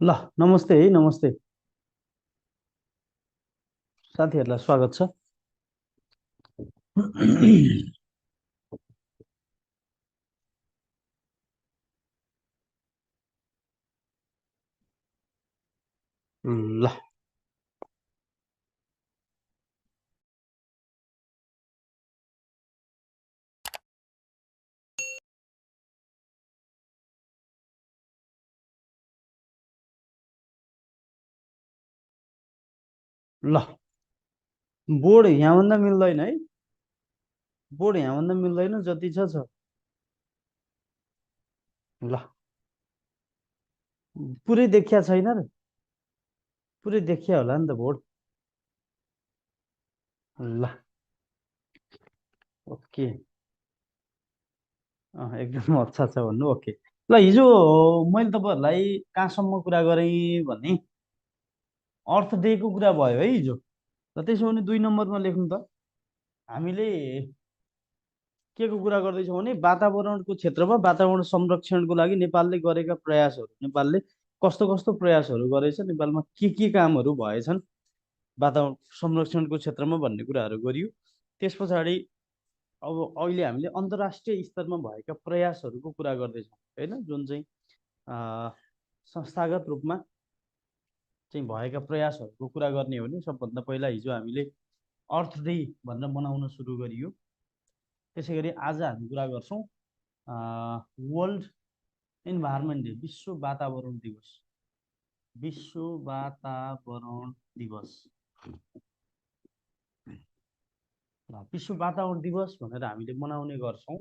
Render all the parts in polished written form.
ल नमस्ते है नमस्ते साथीहरूलाई स्वागत छ। ल ल बोर्ड यहाँभन्दा मिल्दैन है। बोर्ड यहाँभन्दा मिल्दैन जति छ। ल पुरै देखिया छैन र। पुरै देखिया होला नि त बोर्ड। ल ओके। एकदम अच्छा छ भन्नु ओके। ल हिजो मैले तपाईँहरूलाई कहाँसम्म कुरा गरेँ भने अर्थ डेको कुरा भयो है हिजो। र त्यसो भने 2 नम्बरमा लेख्नु त। हामीले के को कुरा गर्दैछौँ भने वातावरणको क्षेत्रमा वातावरण संरक्षणको लागि नेपालले गरेका प्रयासहरू, नेपालले कस्तो कस्तो प्रयासहरू गरेछ, नेपालमा के कामहरू भएछन् वातावरण संरक्षणको क्षेत्रमा भन्ने कुराहरू गरियो। त्यस पछाडि अब अहिले हामीले अन्तर्राष्ट्रिय स्तरमा भएका प्रयासहरूको कुरा गर्दैछौँ होइन, जुन चाहिँ संस्थागत रूपमा चाहिँ भएका प्रयासहरूको कुरा गर्ने हो भने सबभन्दा पहिला हिजो हामीले अर्थ डे भनेर मनाउन सुरु गरियो। त्यसै गरी आज हामी कुरा गर्छौँ वर्ल्ड इन्भाइरोमेन्ट डे, विश्व वातावरण दिवस। विश्व वातावरण दिवस, विश्व वातावरण दिवस भनेर हामीले मनाउने गर्छौँ।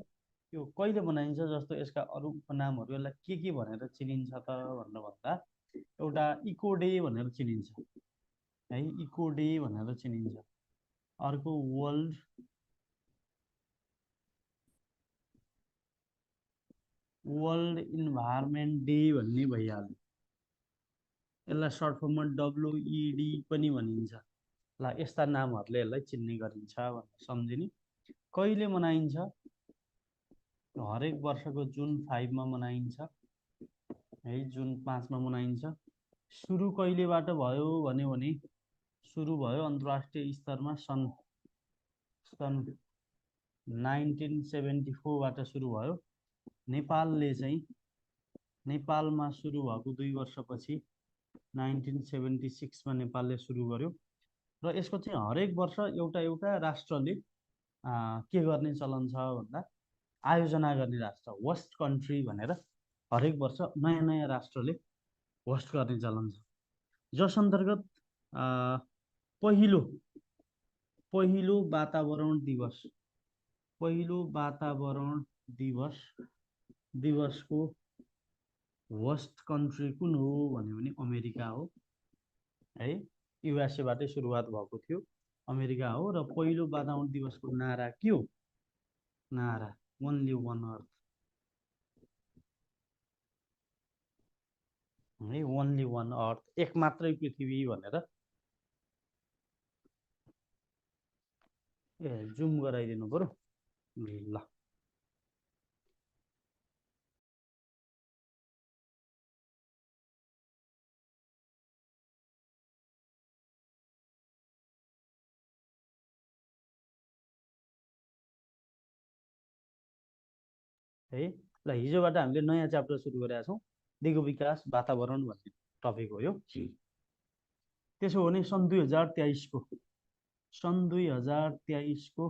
यो कहिले मनाइन्छ, जस्तो यसका अरू उपनामहरू यसलाई के भनेर चिनिन्छ त भनेर भन्दा एउटा इको डे भनेर चिनिन्छ है, इको डे भनेर चिनिन्छ। अर्को वर्ल्ड इन्भाइरोमेन्ट डे भन्ने भइहाल्यो। यसलाई सर्ट फर्ममा WED पनि भनिन्छ। ल यस्ता नामहरूले यसलाई चिन्ने गरिन्छ भनेर सम्झिने। कहिले मनाइन्छ? हरेक वर्षको जुन 5 मा मनाइन्छ है, जुन 5 मा मनाइन्छ। सुरु कहिलेबाट भयो भने सुरु भयो अन्तर्राष्ट्रिय स्तरमा सन् 1974 बाट सुरु भयो। नेपालले चाहिँ नेपालमा सुरु भएको 2 वर्षपछि 1976 मा नेपालले सुरु गर्यो। र यसको चाहिँ हरेक वर्ष एउटा एउटा राष्ट्रले के गर्ने चलन छ भन्दा आयोजना गर्ने राष्ट्र, होस्ट कन्ट्री भनेर हरेक वर्ष नयाँ नयाँ राष्ट्रले होस्ट गर्ने चलन छ। जस अन्तर्गत पहिलो वातावरण दिवस, पहिलो वातावरण दिवसको होस्ट कन्ट्री कुन हो भने अमेरिका हो है। युएसएबाटै सुरुवात भएको थियो, अमेरिका हो। र पहिलो वातावरण दिवसको नारा के हो? नारा ओन्ली वान अर्थ है, ओन्ली वान अर्थ, एक मात्रै पृथ्वी भनेर। जुम गराइदिनु पर्यो। ल है। ल हिजोबाट हामीले नयाँ च्याप्टर सुरु गरेका छौँ, दिगो विकास वातावरण भन्ने टपिक हो यो। त्यसो भने सन् 2023 को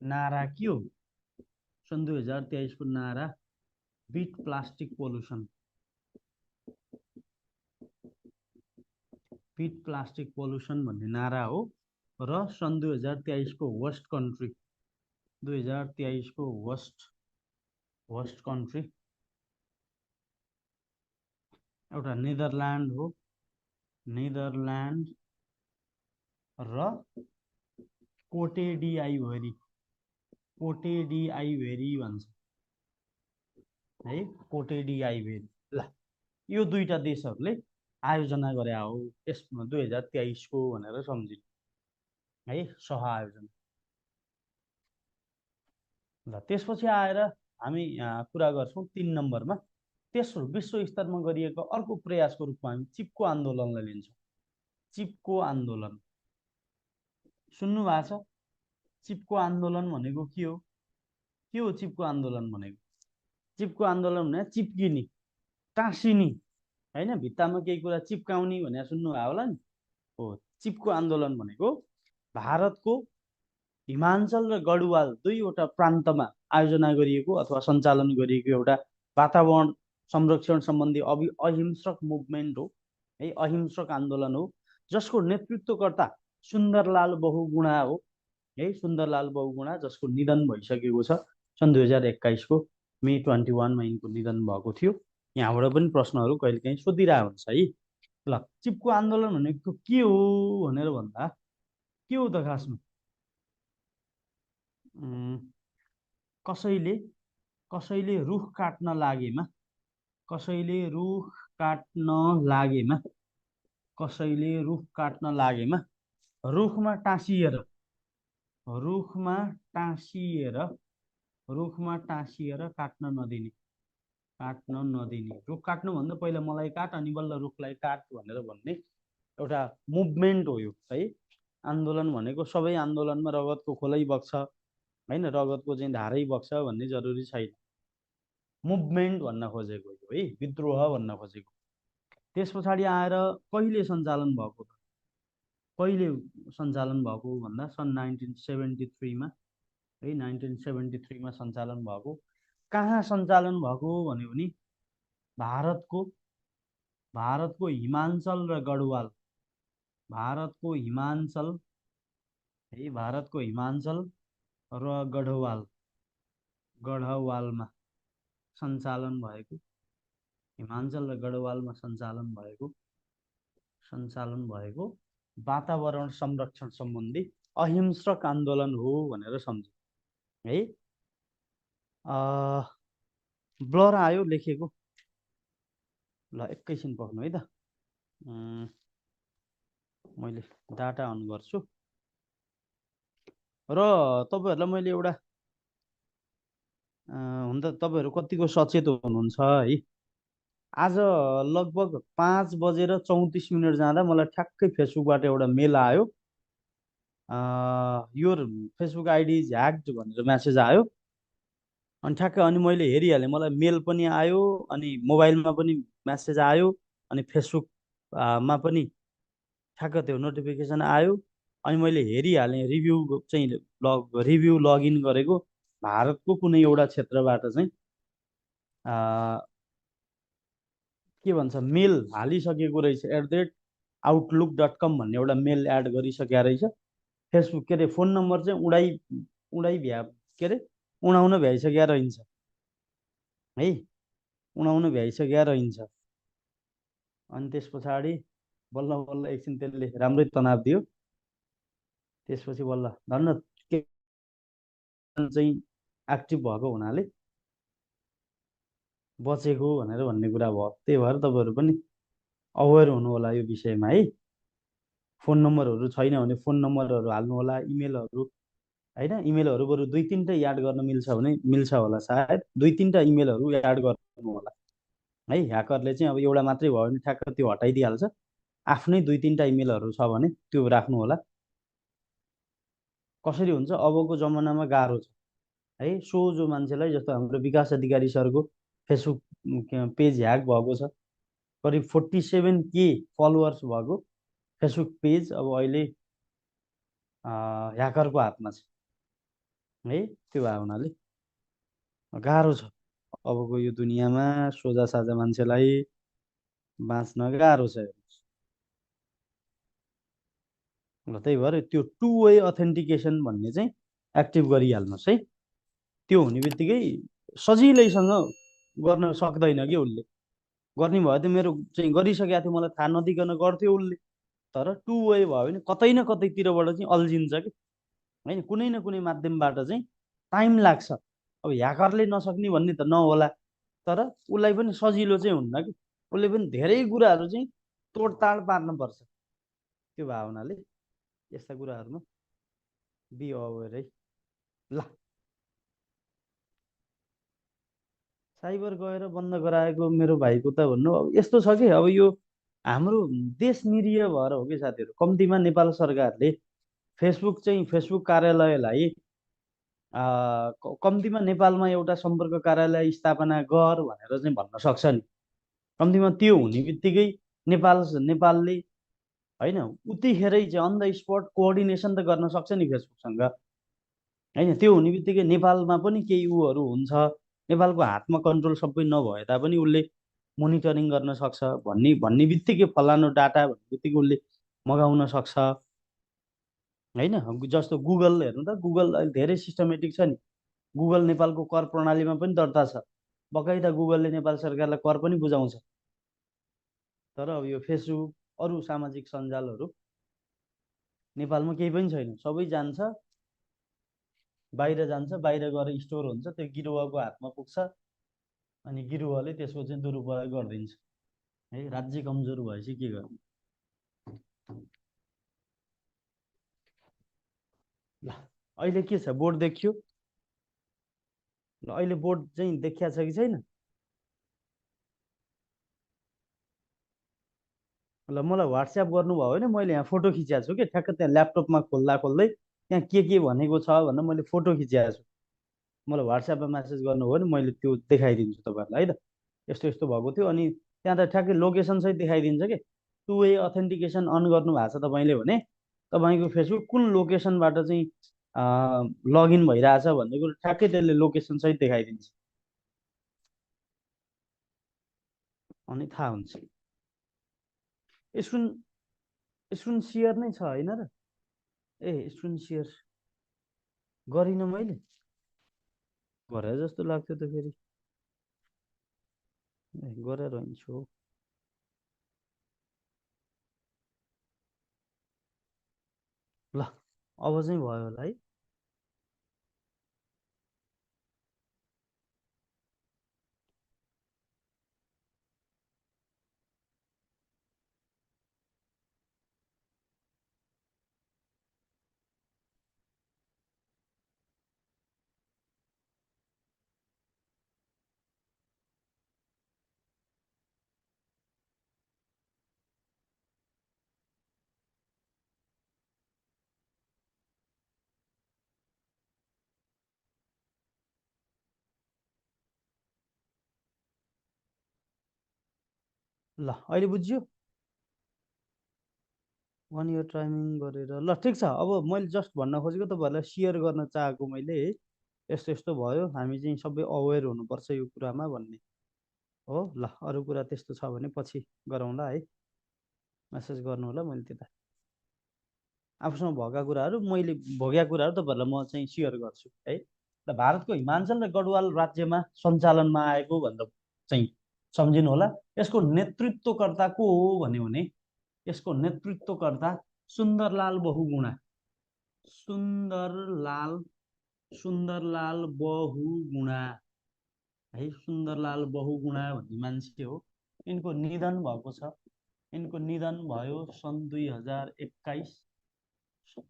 नारा के हो? सन् 2023 को नारा beet plastic pollution, beet plastic pollution भन्ने नारा हो। र सन् 2023 को होस्ट कन्ट्री, 2023 को होस्ट कन्ट्री एउटा नेदरल्यान्ड हो, नेदरल्यान्ड र कोटे डी आइभोरी, कोटे डी आइभोरी भन्छ है, कोटे डी आइभोरी। ल यो दुईटा देशहरूले आयोजना गरे हो यसमा 2023 को भनेर सम्झिनु है, सह आयोजना। ल त्यसपछि आएर हामी कुरा गर्छौँ 3 नम्बरमा। तेस्रो विश्व स्तरमा गरिएको अर्को प्रयासको रूपमा हामी चिपको आन्दोलनलाई लिन्छौँ। चिपको आन्दोलन सुन्नु भएको छ? चिपको आन्दोलन भनेको के हो? के हो चिपको आन्दोलन भनेको? चिपको आन्दोलन भने चिप्किने, टाँसिने, होइन, भित्तामा केही कुरा चिप्काउने भनेर सुन्नुभयो होला नि। हो, चिपको आन्दोलन भनेको भारतको हिमाञ्चल र गढवाल दुईवटा प्रान्तमा आयोजना गरिएको अथवा सञ्चालन गरिएको एउटा वातावरण संरक्षण सम्बन्धी अहिंसक मुभमेन्ट हो, है, अहिंसक आन्दोलन हो, जसको नेतृत्वकर्ता सुन्दरलाल बहुगुणा हो, है, सुन्दरलाल बहुगुणा, जसको निधन भइसकेको छ सन् 2021 मे 21 यिनको निधन भएको थियो। यहाँबाट पनि प्रश्नहरू कहिलेकाहीँ सोधिरहेको हुन्छ है। ल, चिपको आन्दोलन भनेको के हो भनेर भन्दा के हो त खासमा? कसैले कसैले रुख काट्न लागेमा, कसैले रुख काट्न लागेमा, कसैले रुख काट्न लागेमा रुखमा टाँसिएर, रुखमा टाँसिएर, रुखमा टाँसिएर काट्न नदिने, काट्न नदिने। रुख काट्नुभन्दा पहिला मलाई काट अनि बल्ल रुखलाई काट भनेर भन्ने एउटा मुभमेन्ट हो यो, है। आन्दोलन भनेको सबै आन्दोलनमा रगतको खोलै बग्छ, होइन, रगतको चाहिँ धारै बग्छ भन्ने जरुरी छैन। मुभमेन्ट भन्न खोजेको यो, है, विद्रोह भन्न खोजेको। त्यस पछाडि आएर कहिले सञ्चालन भएको त? कहिले सञ्चालन भएको भन्दा सन् 1973मा, है, 1973मा सञ्चालन भएको। कहाँ सञ्चालन भएको भन्यो भने भारतको हिमाञ्चल र गढवाल, भारतको हिमाञ्चल, है, भारतको हिमाञ्चल र गढवालमा सञ्चालन भएको, हिमाञ्चल र गढवालमा सञ्चालन भएको वातावरण संरक्षण सम्बन्धी अहिंसक आन्दोलन हो भनेर सम्झ्यो, है। ब्लर आयो लेखेको। ल, एकैछिन पर्नु है त, मैले डाटा अन गर्छु। र तपाईँहरूलाई मैले एउटा हुन त तपाईँहरू कतिको सचेत हुनुहुन्छ है। आज लगभग 5:34 जाँदा मलाई ठ्याक्कै फेसबुकबाट एउटा मेल आयो, यो फेसबुक आइडी इज ह्याक्ड भनेर म्यासेज आयो। अनि ठ्याक्कै अनि मैले हेरिहालेँ, मलाई मेल पनि आयो, अनि मोबाइलमा पनि म्यासेज आयो, अनि फेसबुकमा पनि ठ्याक्क त्यो नोटिफिकेसन आयो। अनि मैले हेरिहालेँ, रिभ्यू लगइन गरेको भारतको कुनै एउटा क्षेत्रबाट चाहिँ के भन्छ, मेल हालिसकेको रहेछ, @outlook.com भन्ने एउटा मेल एड गरिसकेको रहेछ। फेसबुक के अरे फोन नम्बर चाहिँ के अरे उडाउन भ्याइसकेको रहन्छ, है, उडाउन भ्याइसकेको रहन्छ। अनि त्यस पछाडि बल्ल बल्ल एकछिन त्यसले राम्रै तनाव दियो। त्यसपछि बल्ल धन्न चाहिँ एक्टिभ भएको हुनाले बचेको भनेर भन्ने कुरा भयो। त्यही भएर तपाईँहरू पनि अवेर हुनु होला यो विषयमा, है। फोन नम्बरहरू छैन भने फोन नम्बरहरू हाल्नु होला, इमेलहरू, होइन, इमेलहरू बरु 2-3टा याद गर्न मिल्छ होला, सायद 2-3टा इमेलहरू याद गर्नु होला, है। ह्याकरले चाहिँ अब एउटा मात्रै भयो भने ठ्याक्क त्यो हटाइदिइहाल्छ। आफ्नै 2-3टा इमेलहरू छ भने त्यो राख्नु होला। कसरी हुन्छ अबको जमानामा गाह्रो छ, है। सोझो मान्छेलाई, जस्तो हाम्रो विकास अधिकारी सरको फेसबुक पेज ह्याक भएको छ, करिब 47K फलोवर्स भएको फेसबुक पेज अब अहिले ह्याकरको हातमा छ, है। त्यो भएको हुनाले गाह्रो छ अबको यो दुनियाँमा सोझा साझा मान्छेलाई बाँच्न गाह्रो छ। ल, त्यही भएर त्यो 2 वे अथेन्टिकेसन भन्ने चाहिँ एक्टिभ गरिहाल्नुहोस्, है। त्यो हुने बित्तिकै सजिलैसँग गर्न सक्दैन कि उसले। गर्ने भयो त मेरो चाहिँ गरिसकेको थियो, मलाई थाहा नदिकन गर्थ्यो उसले। तर 2 वे भयो भने कतै न कतैतिरबाट चाहिँ अल्झिन्छ कि, होइन, कुनै न कुनै माध्यमबाट चाहिँ टाइम लाग्छ। अब ह्याकरले नसक्ने भन्ने त नहोला, तर उसलाई पनि सजिलो चाहिँ हुन्न कि, उसले पनि धेरै कुराहरू चाहिँ तोडताड पार्नुपर्छ। त्यो भावनाले यस्ता कुराहरूमा बी अवेर, है। ल, साइबर गएर बन्द गराएको मेरो भाइको त भन्नु अब यस्तो छ कि अब यो हाम्रो देश निरीह भएर हो कि साथीहरू। कम्तीमा नेपाल सरकारले फेसबुक कार्यालयलाई कम्तीमा नेपालमा एउटा सम्पर्क कार्यालय स्थापना गर भनेर चाहिँ भन्न सक्छ नि। कम्तीमा त्यो हुने बित्तिकै नेपालले होइन उतिखेरै चाहिँ अन द स्पट कोअर्डिनेसन त गर्न सक्छ नि फेसबुकसँग। होइन त्यो हुने बित्तिकै नेपालमा पनि केही उहरू हुन्छ। नेपालको हातमा कन्ट्रोल सबै नभए तापनि उसले मोनिटरिङ गर्न सक्छ भन्ने बित्तिकै फलानु डाटा भन्ने बित्तिकै उसले मगाउन सक्छ। होइन जस्तो गुगल हेर्नु त, गुगल अहिले धेरै सिस्टमेटिक छ नि। गुगल नेपालको कर प्रणालीमा पनि दर्ता छ। बकाइदा गुगलले नेपाल सरकारलाई कर पनि बुझाउँछ। तर अब यो फेसबुक अरू सामाजिक सञ्जालहरू नेपालमा केही पनि छैन। सबै जान्छ बाहिर, जान्छ बाहिर गएर स्टोर हुन्छ, त्यो गिरुवाको हातमा पुग्छ अनि गिरुवाले त्यसको चाहिँ दुरुपयोग गरिदिन्छ। है राज्य कमजोर भएपछि के गर्नु। ल अहिले के छ, बोर्ड देखियो? ल अहिले बोर्ड चाहिँ देखिया छ कि छैन? ल मलाई व्हाट्सएप गर्नुभयो भने मैले यहाँ फोटो खिचिएको छु कि ठ्याक्क त्यहाँ ल्यापटपमा खोल्दा खोल्दै त्यहाँ के भनेको छ भनेर मैले फोटो खिचिएको छु। मलाई व्हाट्सएपमा म्यासेज गर्नुभयो भने मैले त्यो देखाइदिन्छु तपाईँहरूलाई है त। यस्तो यस्तो भएको थियो अनि त्यहाँ त ठ्याक्कै लोकेसन सहित देखाइदिन्छ कि टु वे अथेन्टिकेसन अन गर्नु भएको छ तपाईँले भने तपाईँको फेसबुक कुन लोकेसनबाट चाहिँ लगइन भइरहेछ भन्ने कुरो ठ्याक्कै त्यसले लोकेसन सहित देखाइदिन्छ। अनि थाहा हुन्छ। स्क्रिन स्क्रिन सेयर नै छ होइन र? ए स्क्रिन सेयर गरिनँ मैले, गरे जस्तो लाग्थ्यो त फेरि। ए गरेर हिँड्छु। ल अब चाहिँ भयो होला है। ल अहिले बुझ्यो? 1 इयर टाइमिङ गरेर ल ठिक छ। अब मैले जस्ट भन्न खोजेको तपाईँहरूलाई सेयर गर्न चाहेको मैले यस्तो यस्तो भयो, हामी चाहिँ सबै अवेर हुनुपर्छ यो कुरामा भन्ने हो। ल अरू कुरा त्यस्तो छ भने पछि गरौँला है। मेसेज गर्नु होला, मैले त्यता आफूसँग भएका कुराहरू, मैले भोगेका कुराहरू तपाईँहरूलाई म चाहिँ सेयर गर्छु है। र भारतको हिमाञ्चल र गढवाल राज्यमा सञ्चालनमा आएको भन्दा चाहिँ सम्झिनु होला। यसको नेतृत्वकर्ता को हो भन्यो भने यसको नेतृत्वकर्ता सुन्दरलाल बहुगुणा। सुन्दरलाल सुन्दरलाल बहुगुणा है। सुन्दरलाल बहुगुणा भन्ने मान्छे हो। यिनको निधन भएको छ। यिनको निधन भयो सन् 2021।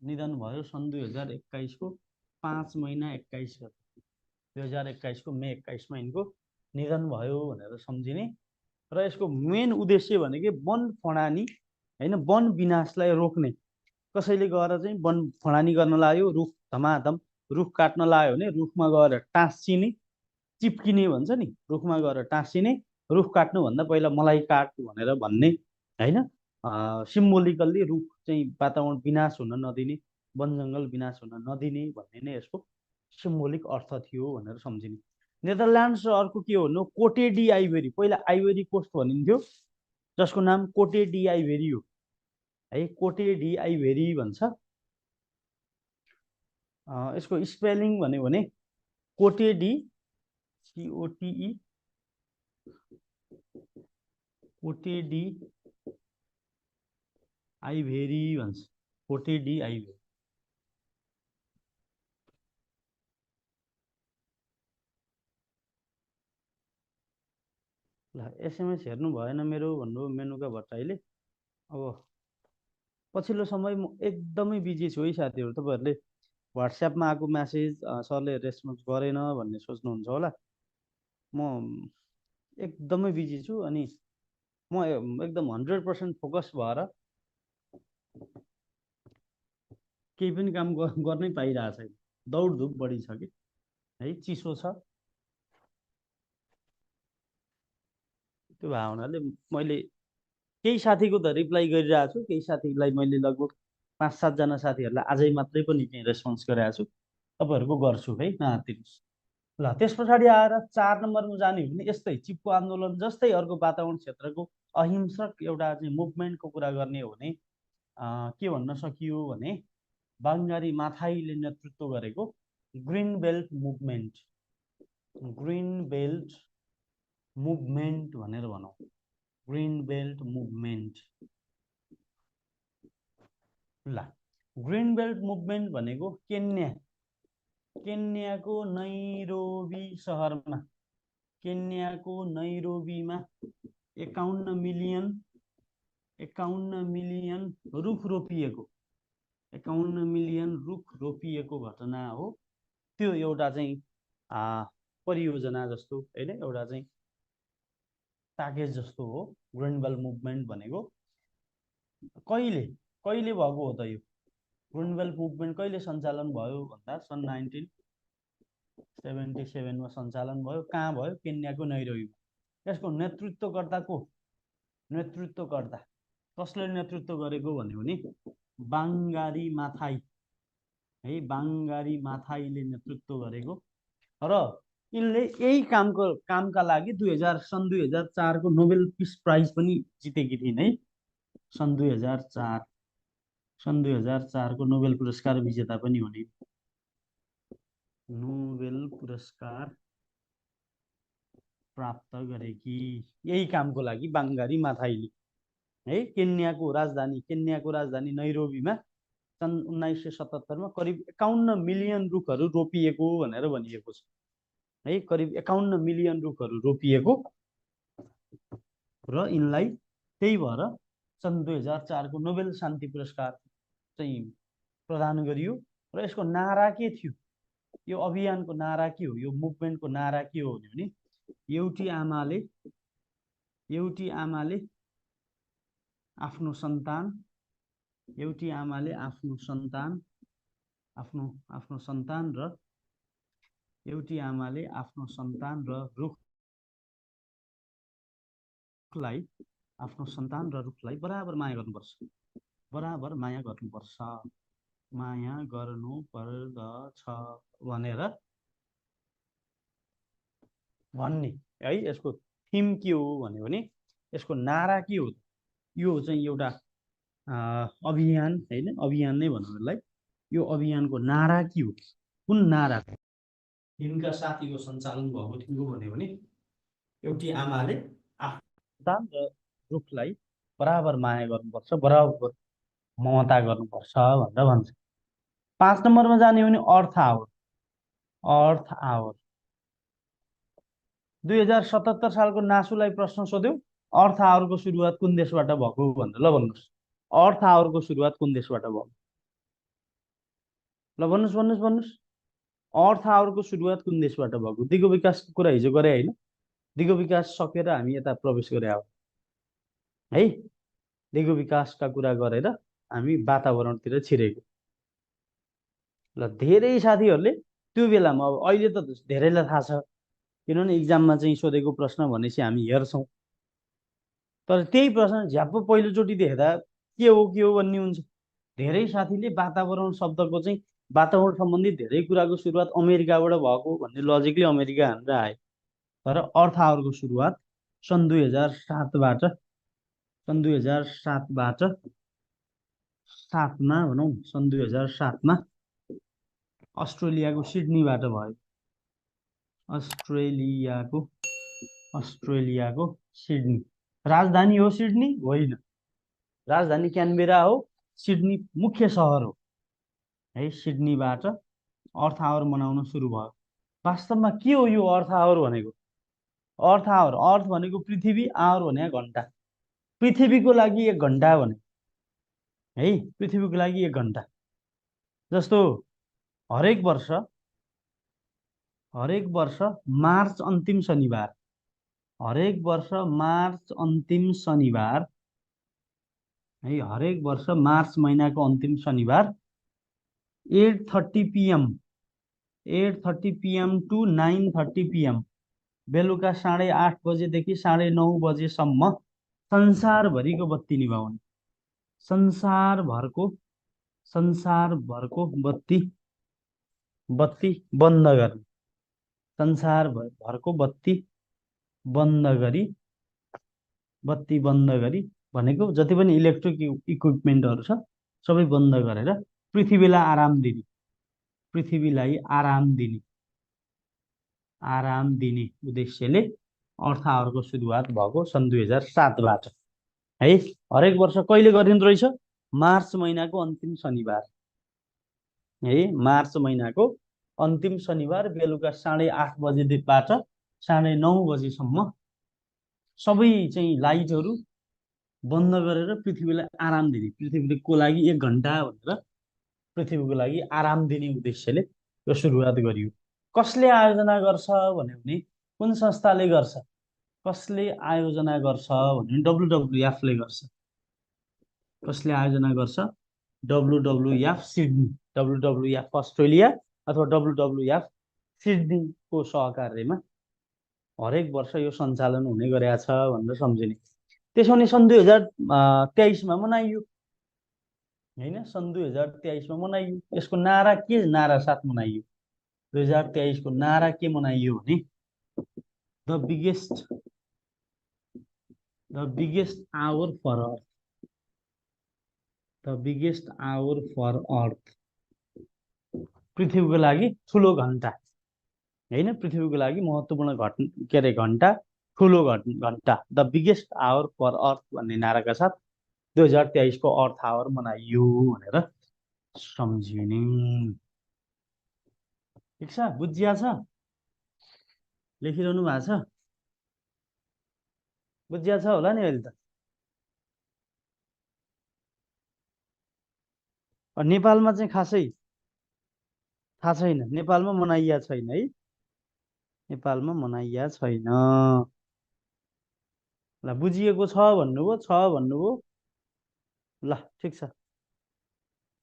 निधन भयो सन् 2021को 5 महिना 21 गते। 2021को मे 21मा यिनको निधन भयो भनेर सम्झिने। र यसको मेन उद्देश्य भनेको वन फडानी होइन, वन विनाशलाई रोक्ने। कसैले गएर चाहिँ वन फडानी गर्न लाग्यो, रुख धमाधम रुख काट्न लाग्यो भने रुखमा गएर टाँसिने, चिप्किने भन्छ नि, रुखमा गएर टाँसिने, रुख काट्नुभन्दा पहिला मलाई काट भनेर भन्ने होइन। सिम्बोलिकल्ली रुख चाहिँ वातावरण विनाश हुन नदिने, वन जङ्गल विनाश हुन नदिने भन्ने नै यसको सिम्बोलिक अर्थ थियो भनेर सम्झिने। नेदरल्यान्ड्स र अर्को के हो भन्नु, कोटे डी आइभेरी, पहिला आइभेरी कोस्ट भनिन्थ्यो, जसको नाम कोटे डी आइभेरी हो है। कोटे डी आइभेरी भन्छ। यसको स्पेलिङ भन्यो भने कोटे डी, COTE, कोटे डी आइभेरी भन्छ। कोटे डी आइभेरी। ल एसएमएस हेर्नु भएन मेरो भन्नु मेनुका भट्टराईले। अब पछिल्लो समय म एकदमै बिजी छु है साथीहरू। तपाईँहरूले व्हाट्सएपमा आएको म्यासेज सरले रेस्पोन्स गरेन भन्ने सोच्नुहुन्छ होला। म एकदमै बिजी छु अनि म एकदम 100% फोकस भएर केही पनि काम गर्नै पाइरहेको छैन। दौडधुप बढी छ कि है, चिसो छ। त्यो भएको हुनाले मैले केही साथीको त रिप्लाई गरिरहेको छु, केही साथीलाई मैले लगभग 5-7 जना साथीहरूलाई आजै मात्रै पनि चाहिँ रेस्पोन्स गरेको छु। तपाईँहरूको गर्छु है, नआत्तिनुहोस्। ल त्यस पछाडि आएर 4 नम्बरमा जाने हो भने यस्तै चिप्को आन्दोलन जस्तै अर्को वातावरण क्षेत्रको अहिंसक एउटा चाहिँ मुभमेन्टको कुरा गर्ने हो भने के भन्न सकियो भने बाङ्गारी माथाईले नेतृत्व गरेको green belt movement, green belt movement भनेर भनौँ, ग्रिन बेल्ट मुभमेन्ट। ल ग्रिन बेल्ट मुभमेन्ट भनेको केन्याको नैरोबी सहरमा, केन्याको नैरोबीमा 51 मिलियन रुख रोपिएको, 51 मिलियन रुख रोपिएको घटना हो। त्यो एउटा चाहिँ परियोजना जस्तो होइन, एउटा चाहिँ प्याकेज जस्तो हो ग्रिन बेल्ट मुभमेन्ट भनेको। कहिले भएको हो त यो ग्रिन बेल्ट मुभमेन्ट? कहिले सञ्चालन भयो भन्दा सन् 1977मा सञ्चालन भयो। कहाँ भयो? केन्याको नैरोबीमा। यसको नेतृत्वकर्ता को? नेतृत्वकर्ता कसले नेतृत्व गरेको भन्यो भने बाङ्गारी माथाई है, बाङ्गारी माथाईले नेतृत्व गरेको। र यिनले यही कामका लागि सन् 2004 को नोबेल पिस प्राइज पनि जितेकी थिइन् है। सन् 2004 को नोबेल पुरस्कार विजेता पनि हुने, नोबेल पुरस्कार प्राप्त गरेकी यही कामको लागि बाङ्गारी माथाईले है। केन्याको राजधानी नैरोबीमा सन् 1977मा करिब 51 मिलियन रुखहरू रोपिएको भनेर भनिएको छ है। करिब 51 मिलियन रुखहरू रोपिएको र यिनलाई त्यही भएर सन् 2004 को नोबेल शान्ति पुरस्कार चाहिँ प्रदान गरियो। र यसको नारा के थियो? यो अभियानको नारा के हो? यो मुभमेन्टको नारा के हो भने एउटी आमाले आफ्नो सन्तान, एउटी आमाले आफ्नो सन्तान, आफ्नो सन्तान र एउटी आमाले आफ्नो सन्तान र रुखलाई, आफ्नो सन्तान र रुखलाई बराबर माया गर्नुपर्छ, बराबर माया गर्नुपर्छ, माया गर्नुपर्दछ भनेर भन्ने है। यसको थीम के हो भने यसको नारा के हो? यो चाहिँ एउटा अभियान होइन, अभियान नै भनौँ यसलाई। यो अभियानको नारा के हो? कुन नारा यिनका साथीको सञ्चालन भएको थियो भने एउटी आमाले आफ्नो सन्तान र रुखलाई बराबर माया गर्नुपर्छ, बराबर ममता गर्नुपर्छ भनेर भन्छ। 5 नम्बरमा जाने हो भने अर्थ आवर। अर्थ आवर 2077 सालको नासुलाई प्रश्न सोध्यो, अर्थ आवरको सुरुवात कुन देशबाट भएको भनेर। ल भन्नुहोस्, अर्थ आवरको सुरुवात कुन देशबाट भयो? ल भन्नुहोस्। अर्थ आवरको सुरुवात कुन देशबाट भएको? दिगो विकासको कुरा हिजो गरे होइन, दिगो विकास सकेर हामी यता प्रवेश गरे हो है। दिगो विकासका कुरा गरेर हामी वातावरणतिर छिरेको। ल धेरै साथीहरूले त्यो बेलामा, अब अहिले त धेरैलाई थाहा छ किनभने इक्जाममा चाहिँ सोधेको प्रश्न भनेपछि हामी हेर्छौँ, तर त्यही प्रश्न झ्याप्प पहिलोचोटि देख्दा के हो भन्ने हुन्छ। धेरै साथीले वातावरण शब्दको चाहिँ वातावरण सम्बन्धी धेरै कुराको सुरुवात अमेरिकाबाट भएको भन्ने लजिकली अमेरिका हानेर आए। तर अर्थ आवरको सुरुवात सन् 2007बाट, सन् 2007मा भनौँ, सन् 2007मा अस्ट्रेलियाको सिडनीबाट भयो। अस्ट्रेलियाको सिडनी। राजधानी हो सिडनी? होइन, राजधानी क्यानबेरा हो, सिडनी मुख्य सहर हो है। सिडनीबाट अर्थ आवर मनाउन सुरु भयो। वास्तवमा के हो यो अर्थ आवर भनेको? अर्थ आवर, अर्थ भनेको पृथ्वी, आवर भनेको घन्टा। पृथ्वीको लागि 1 घन्टा भने है, पृथ्वीको लागि 1 घन्टा। जस्तो हरेक वर्ष हरेक वर्ष मार्च अन्तिम शनिबार, हरेक वर्ष मार्च अन्तिम शनिबार है, हरेक वर्ष मार्च महिनाको अन्तिम शनिबार 8:30 PM, 8:30 PM टु 9:30 PM, बेलुका 8:30 बजेदेखि 9:30 बजेसम्म संसारभरिको बत्ती निभाउने, संसारभरको संसारभरको बत्ती बत्ती बन्द गर्ने, संसारभरको बन्द गरी बत्ती बन्द गरी भनेको जति पनि इलेक्ट्रिक इक्विपमेन्टहरू छ सबै बन्द गरेर पृथ्वीलाई आराम दिने, पृथ्वीलाई आराम दिने उद्देश्यले अर्थ आवरको सुरुवात भएको सन् 2007बाट है। हरेक वर्ष कहिले गरिँदो रहेछ? मार्च महिनाको अन्तिम शनिबार है, मार्च महिनाको अन्तिम शनिबार बेलुका 8:30 बजेबाट 9:30 बजेसम्म सबै चाहिँ लाइटहरू बन्द गरेर पृथ्वीलाई आराम दिने, पृथ्वीको लागि 1 घन्टा भनेर पृथ्वीको लागि आराम दिने उद्देश्यले यो सुरुवात गरियो। कसले आयोजना गर्छ भन्यो भने कुन संस्थाले गर्छ? कसले आयोजना गर्छ भने WWF ले गर्छ। कसले आयोजना गर्छ? WWF सिडनी, WWF अस्ट्रेलिया अथवा WWF सिडनीको सहकार्यमा हरेक वर्ष यो सञ्चालन हुने गरेको छ भनेर सम्झिने। त्यसो भने सन् 2023मा मनाइयो होइन, सन् 2023मा मनाइयो। यसको नारा के नारा साथ मनाइयो? 2023को नारा के मनाइयो भने the biggest hour for earth, the biggest hour for earth, पृथ्वीको लागि ठुलो घन्टा होइन, पृथ्वीको लागि महत्त्वपूर्ण घन्टा, ठुलो घन्टा, द बिगेस्ट आवर फर अर्थ भन्ने नाराका साथ 2023को अर्थ आवर मनाइयो भनेर सम्झिने। ठिक छ, बुझिया छ? लेखिरहनु भएको छ? बुझिया छ होला नि अहिले त? नेपालमा चाहिँ खासै थाहा छैन, नेपालमा मनाइया छैन है, नेपालमा मनाइया छैन। ल बुझिएको छ भन्नुभयो, छ भन्नुभयो, ल ठिक छ,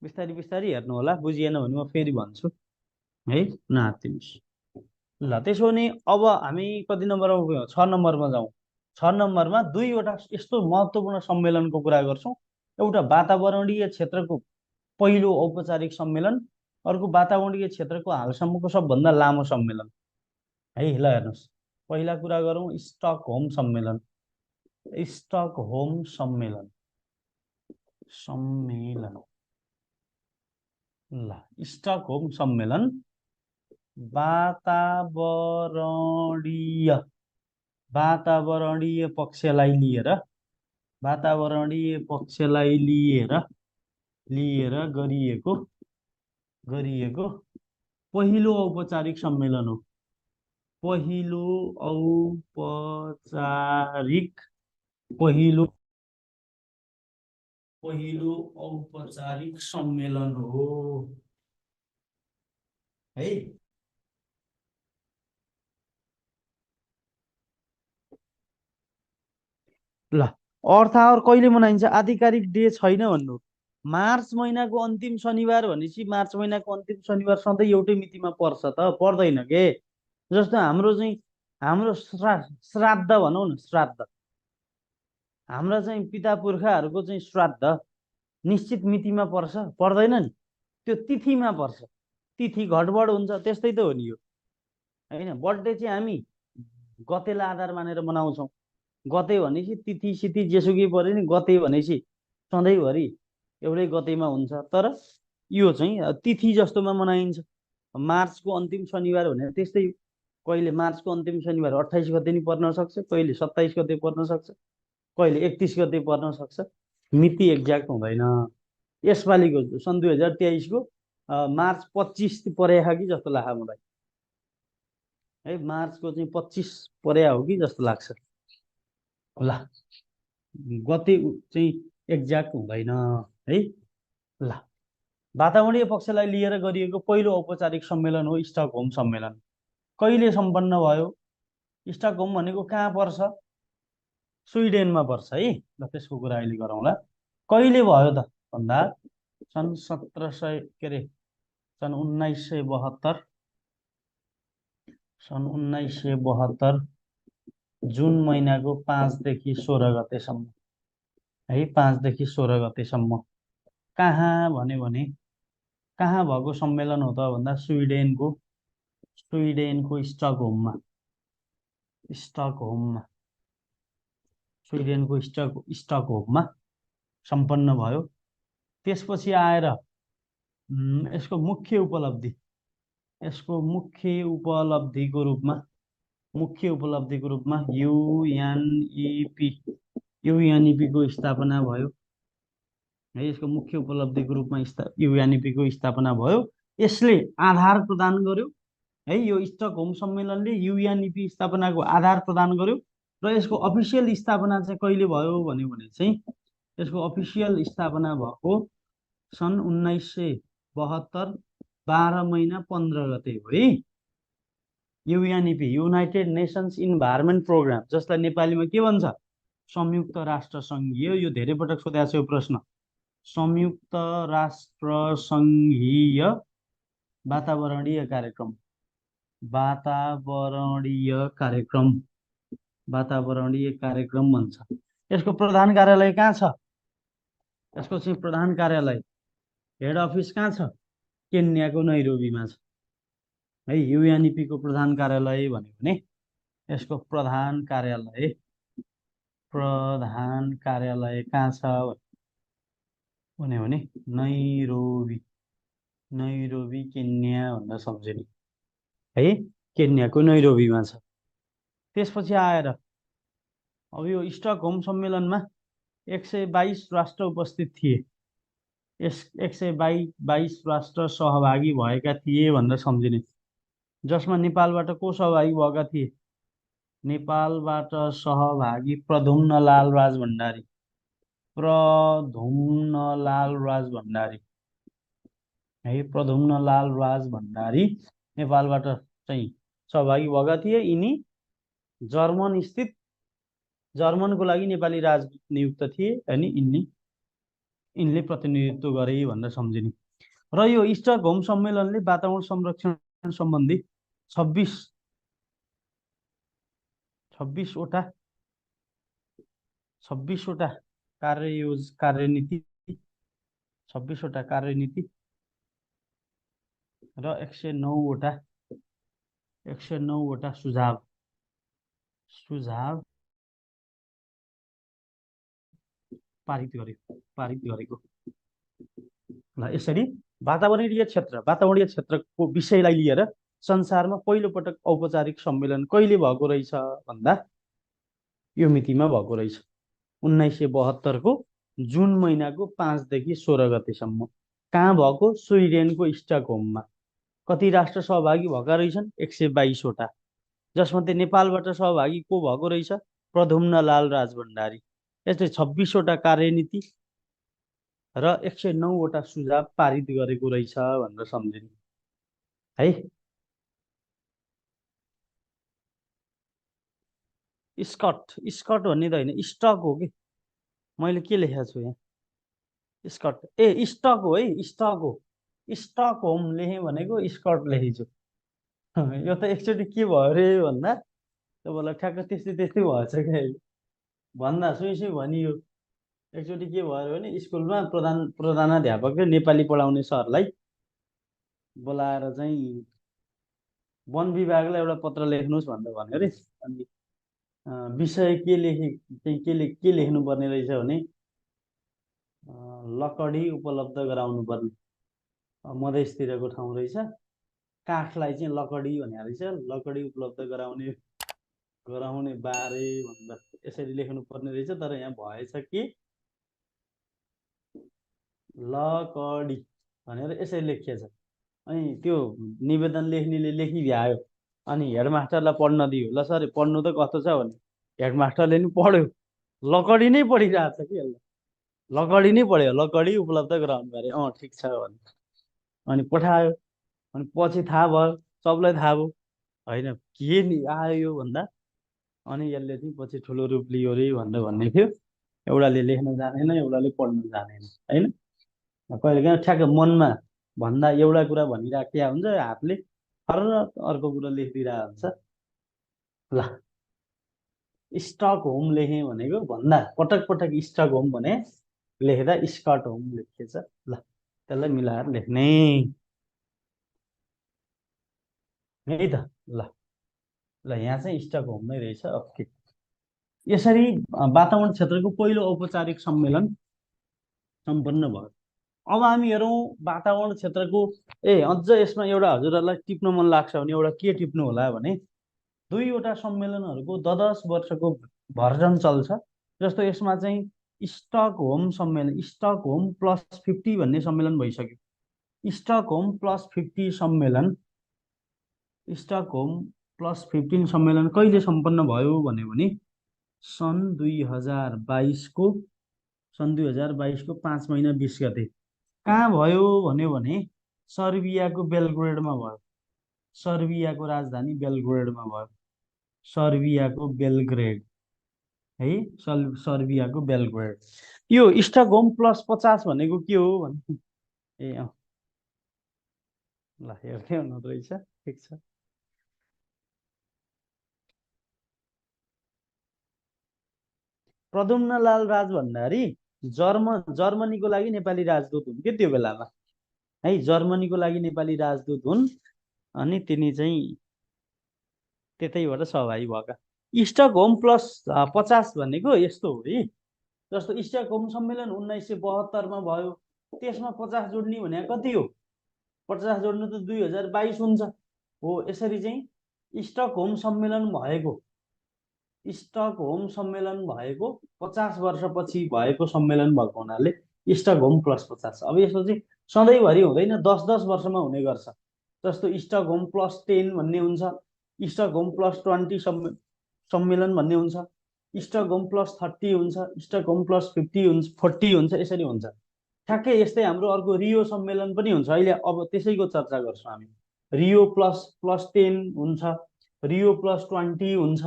बिस्तारी बिस्तारी हेर्नु होला, बुझिएन भने म फेरि भन्छु है, नहात्तिनुहोस्। ल त्यसो भने अब हामी कति नम्बरमा गयौँ? 6 नम्बरमा जाउँ। 6 नम्बरमा दुईवटा यस्तो महत्त्वपूर्ण सम्मेलनको कुरा गर्छौँ। एउटा वातावरणीय क्षेत्रको पहिलो औपचारिक सम्मेलन, अर्को वातावरणीय क्षेत्रको हालसम्मको सबभन्दा लामो सम्मेलन है। ल हेर्नुहोस्, पहिला कुरा गरौँ स्टकहोम सम्मेलन। स्टकहोम सम्मेलन, ल स्टकहोम सम्मेलन वातावरणीय पक्षलाई लिएर, वातावरणीय पक्षलाई लिएर गरिएको पहिलो औपचारिक सम्मेलन हो। पहिलो औपचारिक सम्मेलन हो है। ल अर्थ आवर कहिले मनाइन्छ? आधिकारिक डे छैन भन्नु। मार्च महिनाको अन्तिम शनिबार भनेपछि मार्च महिनाको अन्तिम शनिबार सधैँ एउटै मितिमा पर्छ त? पर्दैन के? जस्तो हाम्रो श्राद्ध भनौँ न, श्राद्ध, हाम्रा चाहिँ पिता पुर्खाहरूको चाहिँ श्राद्ध निश्चित मितिमा पर्छ? पर्दैन नि, त्यो तिथिमा पर्छ। तिथि घटबड हुन्छ, त्यस्तै त हो नि यो होइन। बर्थडे चाहिँ हामी गतेलाई आधार मानेर मनाउँछौँ। गते भनेपछि तिथि सिथि जेसुकै पऱ्यो नि, गते भनेपछि सधैँभरि एउटै गतेमा हुन्छ। तर यो चाहिँ तिथि जस्तोमा मनाइन्छ। मार्चको अन्तिम शनिबार भनेर त्यस्तै, कहिले मार्चको अन्तिम शनिबार 28 गते नि पर्न सक्छ, कहिले 27 गते पर्न सक्छ, कहिले 31 गते पर्न सक्छ, मिति एक्ज्याक्ट हुँदैन। यसपालिको सन् 2023को मार्च 25 परेको कि जस्तो लाग्छ मलाई है, मार्चको चाहिँ 25 परेको हो कि जस्तो लाग्छ। ल गते चाहिँ एक्ज्याक्ट हुँदैन है। ल वातावरणीय पक्षलाई लिएर गरिएको पहिलो औपचारिक सम्मेलन हो स्टकहोम सम्मेलन। कहिले सम्पन्न भयो? स्टकहोम भनेको कहाँ पर्छ? स्विडेनमा पर्छ है। ल त्यसको कुरा अहिले गरौँला। कहिले भयो त भन्दा सन् 1700 के अरे सन् 1972 सन् 1972 जुन महिनाको 5 देखि 16 गतेसम्म है, 5 देखि 16 गतेसम्म कहाँ भन्यो भने कहाँ भएको सम्मेलन हो त भन्दा स्विडेनको स्टकहोममा स्टकहोममा स्विडेनको स्टकहोममा सम्पन्न भयो। त्यसपछि आएर यसको मुख्य उपलब्धिको रूपमा युएनइपी को स्थापना भयो है। यसको मुख्य उपलब्धिको रूपमा युएनइपी को स्थापना भयो। यसले आधार प्रदान गर्यो है। यो स्टकहोम सम्मेलनले युएनइपी स्थापनाको आधार प्रदान गर्यो र यसको अफिसियल स्थापना चाहिँ कहिले भयो भन्यो भने चाहिँ यसको अफिसियल स्थापना भएको सन् 1972 12 महिना 15 गते हो है। UNEP United nations environment programme, जसलाई नेपालीमा के भन्छ? संयुक्त राष्ट्र सङ्घीय। यो धेरै पटक सोधेको छ यो प्रश्न। संयुक्त राष्ट्र सङ्घीय वातावरणीय कार्यक्रम भन्छ। यसको प्रधान कार्यालय कहाँ छ? यसको चाहिँ प्रधान कार्यालय, हेड अफिस कहाँ छ? केन्याको नैरोबीमा छ है। युएनइपी को प्रधान कार्यालय भन्यो भने यसको प्रधान कार्यालय कहाँ छ भन्यो भने नैरोबी केन्या भनेर सम्झिने है। केन्याको नैरोबीमा छ। त्यसपछि आएर अब यो स्टकहोम सम्मेलनमा 122 राष्ट्र उपस्थित थिए। 122 राष्ट्र सहभागी भएका थिए भनेर सम्झिने, जसमा नेपालबाट को सहभागी भएका थिए? नेपालबाट सहभागी प्रद्युम्नलाल राजभण्डारी है। प्रद्युम्नलाल राजभण्डारी नेपालबाट चाहिँ सहभागी भएका थिए। यिनी जर्मनको लागि नेपाली राजदूत नियुक्त थिए अनि यिनले प्रतिनिधित्व गरे भनेर सम्झिने। र यो स्टकहोम सम्मेलनले वातावरण संरक्षण सम्बन्धी 26 वटा कार्यनीति र 109 वटा सुझाव पारित गरेको। ल यसरी वातावरणीय क्षेत्रको विषयलाई लिएर संसारमा पहिलो पटक औपचारिक सम्मेलन कहिले भएको रहेछ भन्दा यो मितिमा भएको रहेछ, 1972 को जुन महिनाको 5 देखि 16 गतेसम्म। कहाँ भएको? स्विडेनको स्टकहोममा। कति राष्ट्र सहभागी भएका रहेछन्? 122 वटा, जसमध्ये नेपालबाट सहभागी को भएको रहेछ? प्रद्युम्नलाल राजभण्डारी। यसले 26 वटा कार्यनीति र 109 वटा सुझाव पारित गरेको रहेछ भनेर सम्झिने है। स्कट भन्ने त होइन, स्टक हो कि। मैले के लेखेको छु यहाँ? स्कट स्टक हो है। स्टकहोम लेखेँ भनेको स्कट लेखेछु। यो त एकचोटि के भयो रे भन्दा तपाईँलाई ठ्याक्क त्यस्तै भएछ क्या। भन्दा सुई भनियो। एकचोटि के भयो भने स्कुलमा प्रधानाध्यापकले नेपाली पढाउने सरलाई बोलाएर चाहिँ वन विभागलाई एउटा पत्र लेख्नुहोस् भनेर भन्यो अरे। अनि विषय के लेख्नुपर्ने रहेछ भने लकडी उपलब्ध गराउनु पर्ने। मधेसतिरको ठाउँ रहेछ, काठलाई चाहिँ लकडी भनेको रहेछ। लकडी उपलब्ध गराउने बारे भन्दा यसरी लेख्नु पर्ने रहेछ। तर यहाँ भएछ कि लकडी भनेर यसरी लेखिएछ। अनि त्यो निवेदन लेख्नेले लेखिभ्यायो अनि हेडमास्टरलाई पढ्न दियो। ल सर पढ्नु त कस्तो छ भने हेडमास्टरले नि पढ्यो, लकडी नै पढिरहेछ कि। लकडी नै पढ्यो, लकडी उपलब्ध गराउनु अरे। ठिक छ भने अनि पठायो। अनि पछि थाहा भयो, सबलाई थाहा भयो होइन के नि आयो यो भन्दा अनि यसले चाहिँ पछि ठुलो रूप लियो अरे भनेर भन्ने थियो। एउटाले लेख्न जानेन, एउटाले पढ्न जानेन होइन। कहिले काहीँ ठ्याक्क मनमा भन्दा एउटा कुरा भनिराखेको हुन्छ, हातले फर अर्को कुरा लेखिदिरहेको हुन्छ। ल, स्टक होम लेखेँ भनेको भन्दा पटक पटक स्टक होम भने लेख्दा स्कट होम लेखिएछ। ल, त्यसलाई मिलाएर लेख्ने है त। ल ल, यहाँ चाहिँ स्टक होम नै रहेछ। ओके। यसरी वातावरण क्षेत्रको पहिलो औपचारिक सम्मेलन सम्पन्न भयो। अब हामी हेरौँ वातावरण क्षेत्रको। अझ यसमा एउटा हजुरहरूलाई टिप्न मन लाग्छ भने एउटा के टिप्नु होला भने दुईवटा सम्मेलनहरूको 10 वर्षको भर्जन चल्छ। जस्तो यसमा चाहिँ स्टकहोम सम्मेलन, स्टकहोम +50 भन्ने सम्मेलन भइसक्यो। स्टकहोम +15 सम्मेलन कहिले सम्पन्न भयो भने सन् 2022को 5 महिना 20 गते। कहाँ भयो भन्यो भने सर्बियाको बेलग्रेडमा भयो। सर्बियाको राजधानी बेलग्रेडमा भयो। सर्बियाको बेलग्रेड है, सर्बियाको बेलग्रेड। यो स्टकहोम +50 भनेको के हो भने ल हेर्दै हुनु रहेछ। ठिक छ। प्रद्युम्नलाल राजभण्डारी जर्मनीको लागि नेपाली राजदूत हुन् के त्यो बेलामा है। जर्मनीको लागि नेपाली राजदूत हुन् अनि तिनी चाहिँ त्यतैबाट सहभागी भएका। स्टकहोम +50 भनेको यस्तो हो है। जस्तो स्टकहोम सम्मेलन 1972मा भयो। त्यसमा 50 जोड्ने भने कति हो? 50 जोड्नु त 2022 हुन्छ। हो, यसरी चाहिँ स्टकहोम सम्मेलन भएको 50 वर्षपछि भएको सम्मेलन भएको हुनाले स्टकहोम +50। अब यसो चाहिँ सधैँभरि हुँदैन, 10-10 वर्षमा हुने गर्छ। जस्तो स्टकहोम +10 भन्ने हुन्छ, स्टकहोम +20 सम्मेलन भन्ने हुन्छ, स्टकहोम +30 हुन्छ, स्टकहोम +50 हुन्छ, 40 हुन्छ, यसरी हुन्छ। ठ्याक्कै यस्तै हाम्रो अर्को रियो सम्मेलन पनि हुन्छ अहिले। अब त्यसैको चर्चा गर्छौँ हामी। रियो +10 हुन्छ, रियो +20 हुन्छ,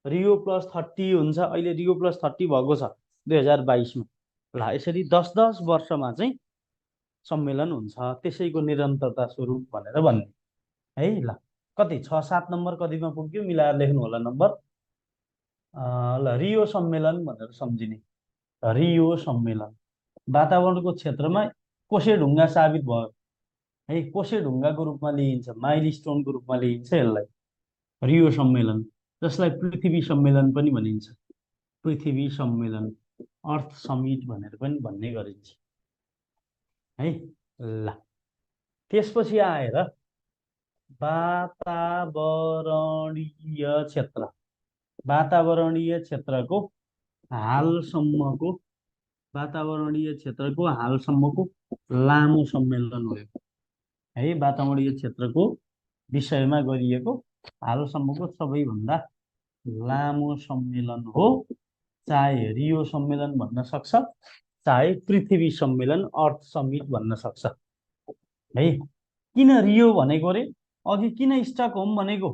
रियो +30 हुन्छ। अहिले रियो +30 भएको छ 2022मा। ल, यसरी 10-10 वर्षमा चाहिँ सम्मेलन हुन्छ, त्यसैको निरन्तरता स्वरूप भनेर भन्ने है। ल, कति 6-7 नम्बर कतिमा पुग्यो मिलाएर लेख्नु होला नम्बर। ल, रियो सम्मेलन भनेर सम्झिने। रियो सम्मेलन वातावरणको क्षेत्रमा कोसेढुङ्गा साबित भयो है। कोसेढुङ्गाको रूपमा लिइन्छ, माइल स्टोनको रूपमा लिइन्छ यसलाई रियो सम्मेलन, जसलाई पृथ्वी सम्मेलन पनि भनिन्छ। पृथ्वी सम्मेलन, अर्थ समिट भनेर पनि भन्ने गरिन्छ है। ल, त्यसपछि आएर वातावरणीय क्षेत्र। वातावरणीय क्षेत्रको हालसम्मको वातावरणीय क्षेत्रको हालसम्मको लामो सम्मेलन हो है। वातावरणीय क्षेत्रको विषयमा गरिएको हालसम्मको सबैभन्दा लामो सम्मेलन हो। चाहे रियो सम्मेलन भन्न सक्छ, चाहे पृथ्वी सम्मेलन अर्थ समिट भन्न सक्छ है। किन रियो भनेको रे? अघि किन स्टकहोम भनेको?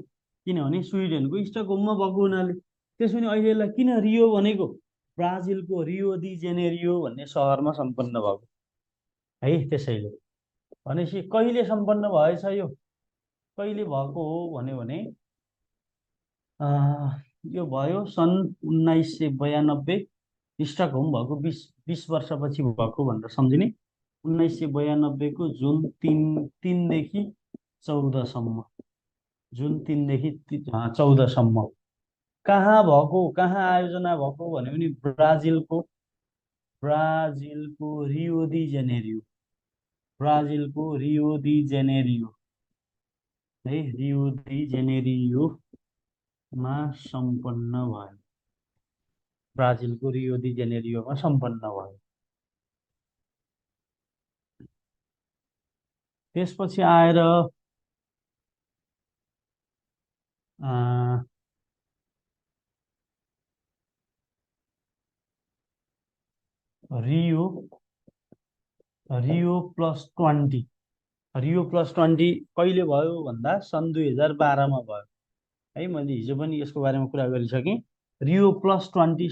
किनभने स्विडेनको स्टकहोममा भएको हुनाले। त्यसो भने अहिले यसलाई किन रियो भनेको? ब्राजिलको रियो दी जेनेरियो भन्ने सहरमा सम्पन्न भएको है। त्यसैले भनेपछि कहिले सम्पन्न भएछ यो? कहिले भएको हो भन्यो भने यो भयो सन् 1992। स्टकहोम भएको 20 वर्षपछि भएको भनेर सम्झिने। 1992को जुन 3देखि 14सम्म, जुन 3देखि 14सम्म कहाँ भएको, कहाँ आयोजना भएको भन्यो भने ब्राजिलको रियो दी जेनेरियो। ब्राजिलको रियो दी जेनेरियो है, रियो दी जेनेरियोमा सम्पन्न भयो। ब्राजिलको रियो दी जेनेरियोमा सम्पन्न भयो। त्यसपछि आएर रियो +20। रियो +20 कहिले भयो भन्दा सन् 2012मा भयो। है। मैले हिजो पनि यसको बारेमा कुरा गरिसकेँ। Rio+20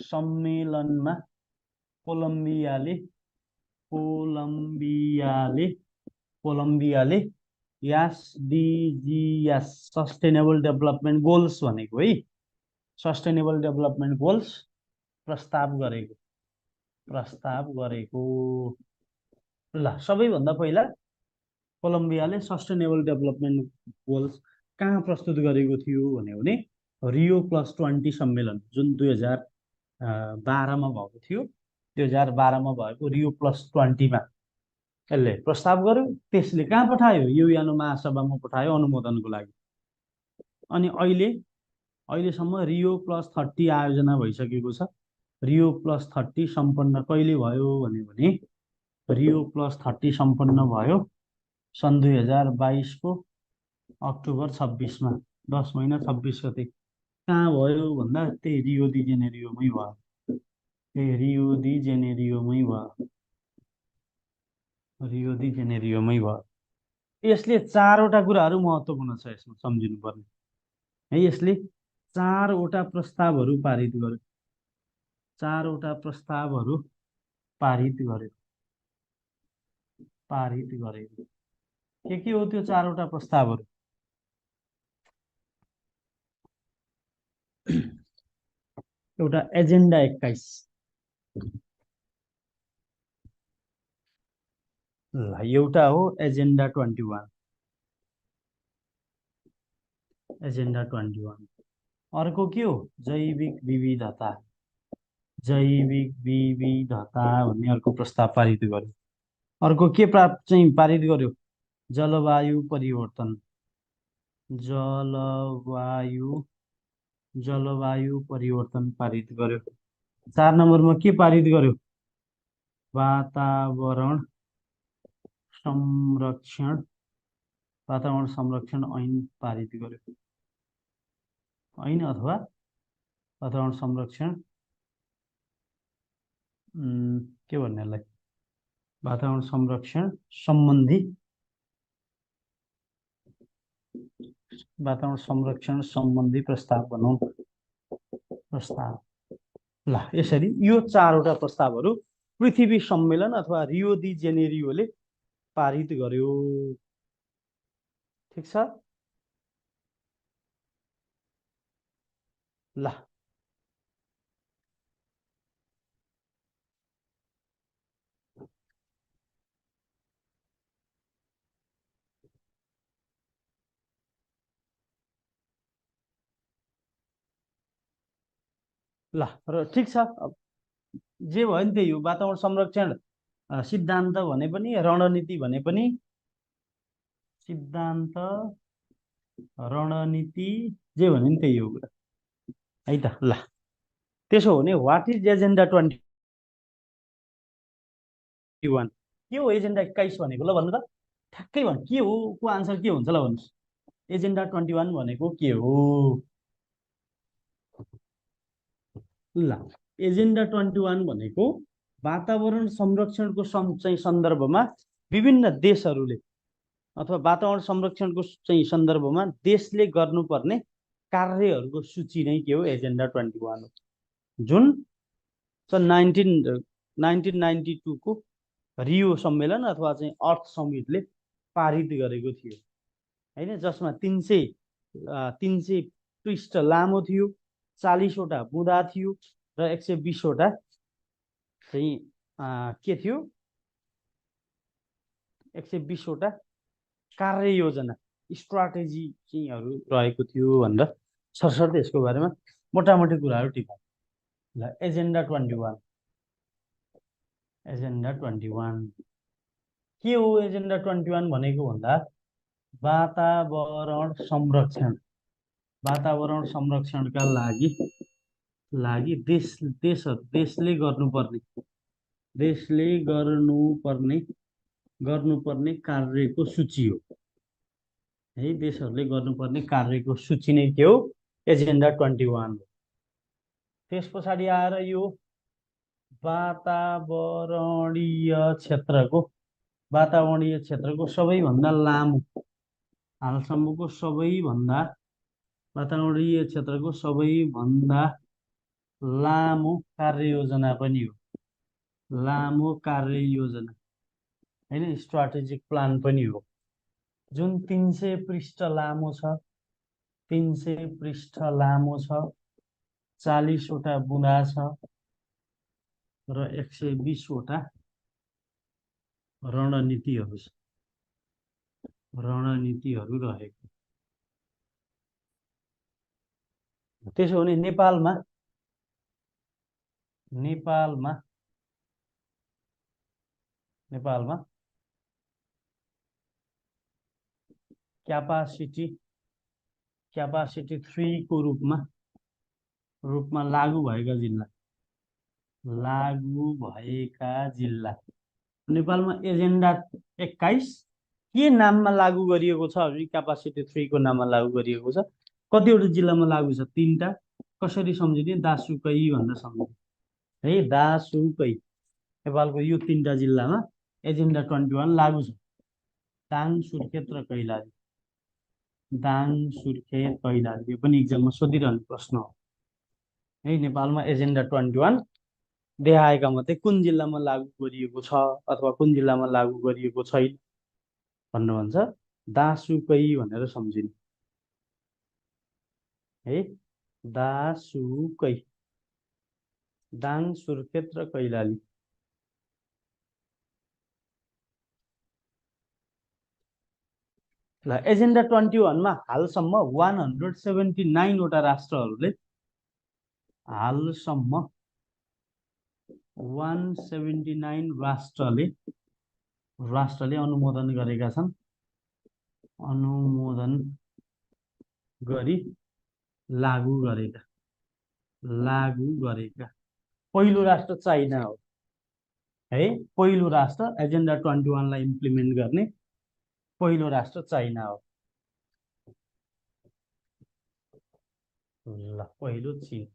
सम्मेलनमा कोलम्बियाले कोलम्बियाले कोलम्बियाले एसडिजिएस सस्टेनेबल डेभलपमेन्ट गोल्स भनेको है, सस्टेनेबल डेभलपमेन्ट गोल्स प्रस्ताव गरेको। ल, सबैभन्दा पहिला कोलम्बियाले सस्टेनेबल डेभलपमेन्ट गोल्स कहाँ प्रस्तुत गरेको थियो भने Rio+20 सम्मेलन जुन 2012मा भएको थियो। 2012मा भएको Rio+20मा यसले प्रस्ताव गर्यो। त्यसले कहाँ पठायो? युएन महासभामा पठायो अनुमोदनको लागि। अनि अहिलेसम्म Rio+30 आयोजना भइसकेको छ। Rio+30 सम्पन्न कहिले भयो भने Rio+30 सम्पन्न भयो सन् 2022को अक्टोबर 26मा, 10 महिना 26 गते। कहाँ भयो भन्दा त्यही रियो डी जेनेरियोमै भयो। रियो डी जेनेरियोमै भयो। यसले चारवटा कुराहरू महत्त्वपूर्ण छ यसमा सम्झिनुपर्ने है। यसले चारवटा प्रस्तावहरू पारित गर्यो। के हो त्यो चारवटा प्रस्तावहरू? एउटा एजेन्डा 21, एउटा हो एजेन्डा 21, अर्को के हो? जैविक विविधता भन्ने अर्को प्रस्ताव पारित गर्यो। अर्को के चाहिँ पारित गर्यो? जलवायु परिवर्तन पारित गर्यो। 4 नम्बरमा के पारित गर्यो? वातावरण संरक्षण ऐन पारित गर्यो। ऐन अथवा वातावरण संरक्षण के भन्ने यसलाई? वातावरण संरक्षण सम्बन्धी प्रस्ताव भनौँ। ल, यसरी यो चारवटा प्रस्तावहरू पृथ्वी सम्मेलन अथवा रियो डी जेनेरियोले पारित गर्यो। ठिक छ। ल, र ठिक छ। अब जे भयो नि त्यही हो। वातावरण संरक्षण सिद्धान्त भने पनि, रणनीति भने पनि, सिद्धान्त रणनीति जे भने नि त्यही हो कुरा है त। ल, त्यसो भने व्हाट इज एजेन्डा 21? के हो एजेन्डा 21 भनेको? ल भन्नु त, ठ्याक्कै भन्नु के हो? को आन्सर के हुन्छ? ल भन्नुहोस्। एजेन्डा 21 भनेको के हो? ल, एजेन्डा 21 भनेको वातावरण संरक्षणको चाहिँ सन्दर्भमा विभिन्न देशहरूले अथवा वातावरण संरक्षणको चाहिँ सन्दर्भमा देशले गर्नुपर्ने कार्यहरूको सूची नै के हो? एजेन्डा 21 हो। जुन सन् 1992को रियो सम्मेलन अथवा चाहिँ अर्थ समिटले पारित गरेको थियो हैन, जसमा 300 पृष्ठ लामो थियो, 40वटा बुँदा थियो र 120वटा चाहिँ के थियो? 120वटा कार्ययोजना स्ट्राटेजी चाहिँहरू रहेको थियो भनेर सरसर्ती यसको बारेमा मोटामोटी कुराहरू टिप्नु। ल, एजेन्डा 21 के हो? एजेन्डा 21 भनेको भन्दा वातावरण संरक्षणका लागि देशले गर्नुपर्ने कार्यको सूची हो है। देशहरूले गर्नुपर्ने कार्यको सूची नै के हो? एजेन्डा 21 हो। त्यस पछाडि आएर यो वातावरणीय क्षेत्रको सबैभन्दा हालसम्मको सबैभन्दा वातावरणीय क्षेत्रको सबैभन्दा लामो कार्ययोजना पनि हो। लामो कार्ययोजना होइन, स्ट्राटेजिक प्लान पनि हो, जुन 300 पृष्ठ लामो छ। 300 पृष्ठ लामो छ, 40 वटा बुँदा छ र 120 वटा रणनीतिहरू छ। रणनीतिहरू रहेको। त्यसो भने नेपालमा नेपालमा नेपालमा क्यापासिटी 3 को रूपमा लागू भएका जिल्ला नेपालमा एजेन्डा 21 के नाममा लागू गरिएको छ भने क्यापासिटी 3 को नाममा लागू गरिएको छ। कतिवटा जिल्लामा लागू छ? 3टा। कसरी सम्झिने? दासुकै भनेर सम्झिने है। दासुकै नेपालको यो 3टा जिल्लामा एजेन्डा 21 लागू छ। दाङ, सुर्खेत र कैलाली। दाङ, सुर्खेत, कैलाली यो पनि इक्जाममा सोधिरहने प्रश्न हो है। नेपालमा एजेन्डा 21 देखाएका मध्ये कुन जिल्लामा लागू गरिएको छ अथवा कुन जिल्लामा लागू गरिएको छैन भन्नु भन्छ। दासुकै भनेर सम्झिनु है। दासुकै, दाङ, सुर्खेत र कैलाली। ल, एजेन्डा 21 मा हालसम्म 179 वटा राष्ट्रहरूले 179 राष्ट्रले अनुमोदन गरेका छन्। अनुमोदन गरी लागू गरेका पहिलो राष्ट्र चाइना हो है। पहिलो राष्ट्र एजेन्डा 21 लाई इम्प्लिमेन्ट गर्ने पहिलो राष्ट्र चाइना हो। ल, पहिलो चीन।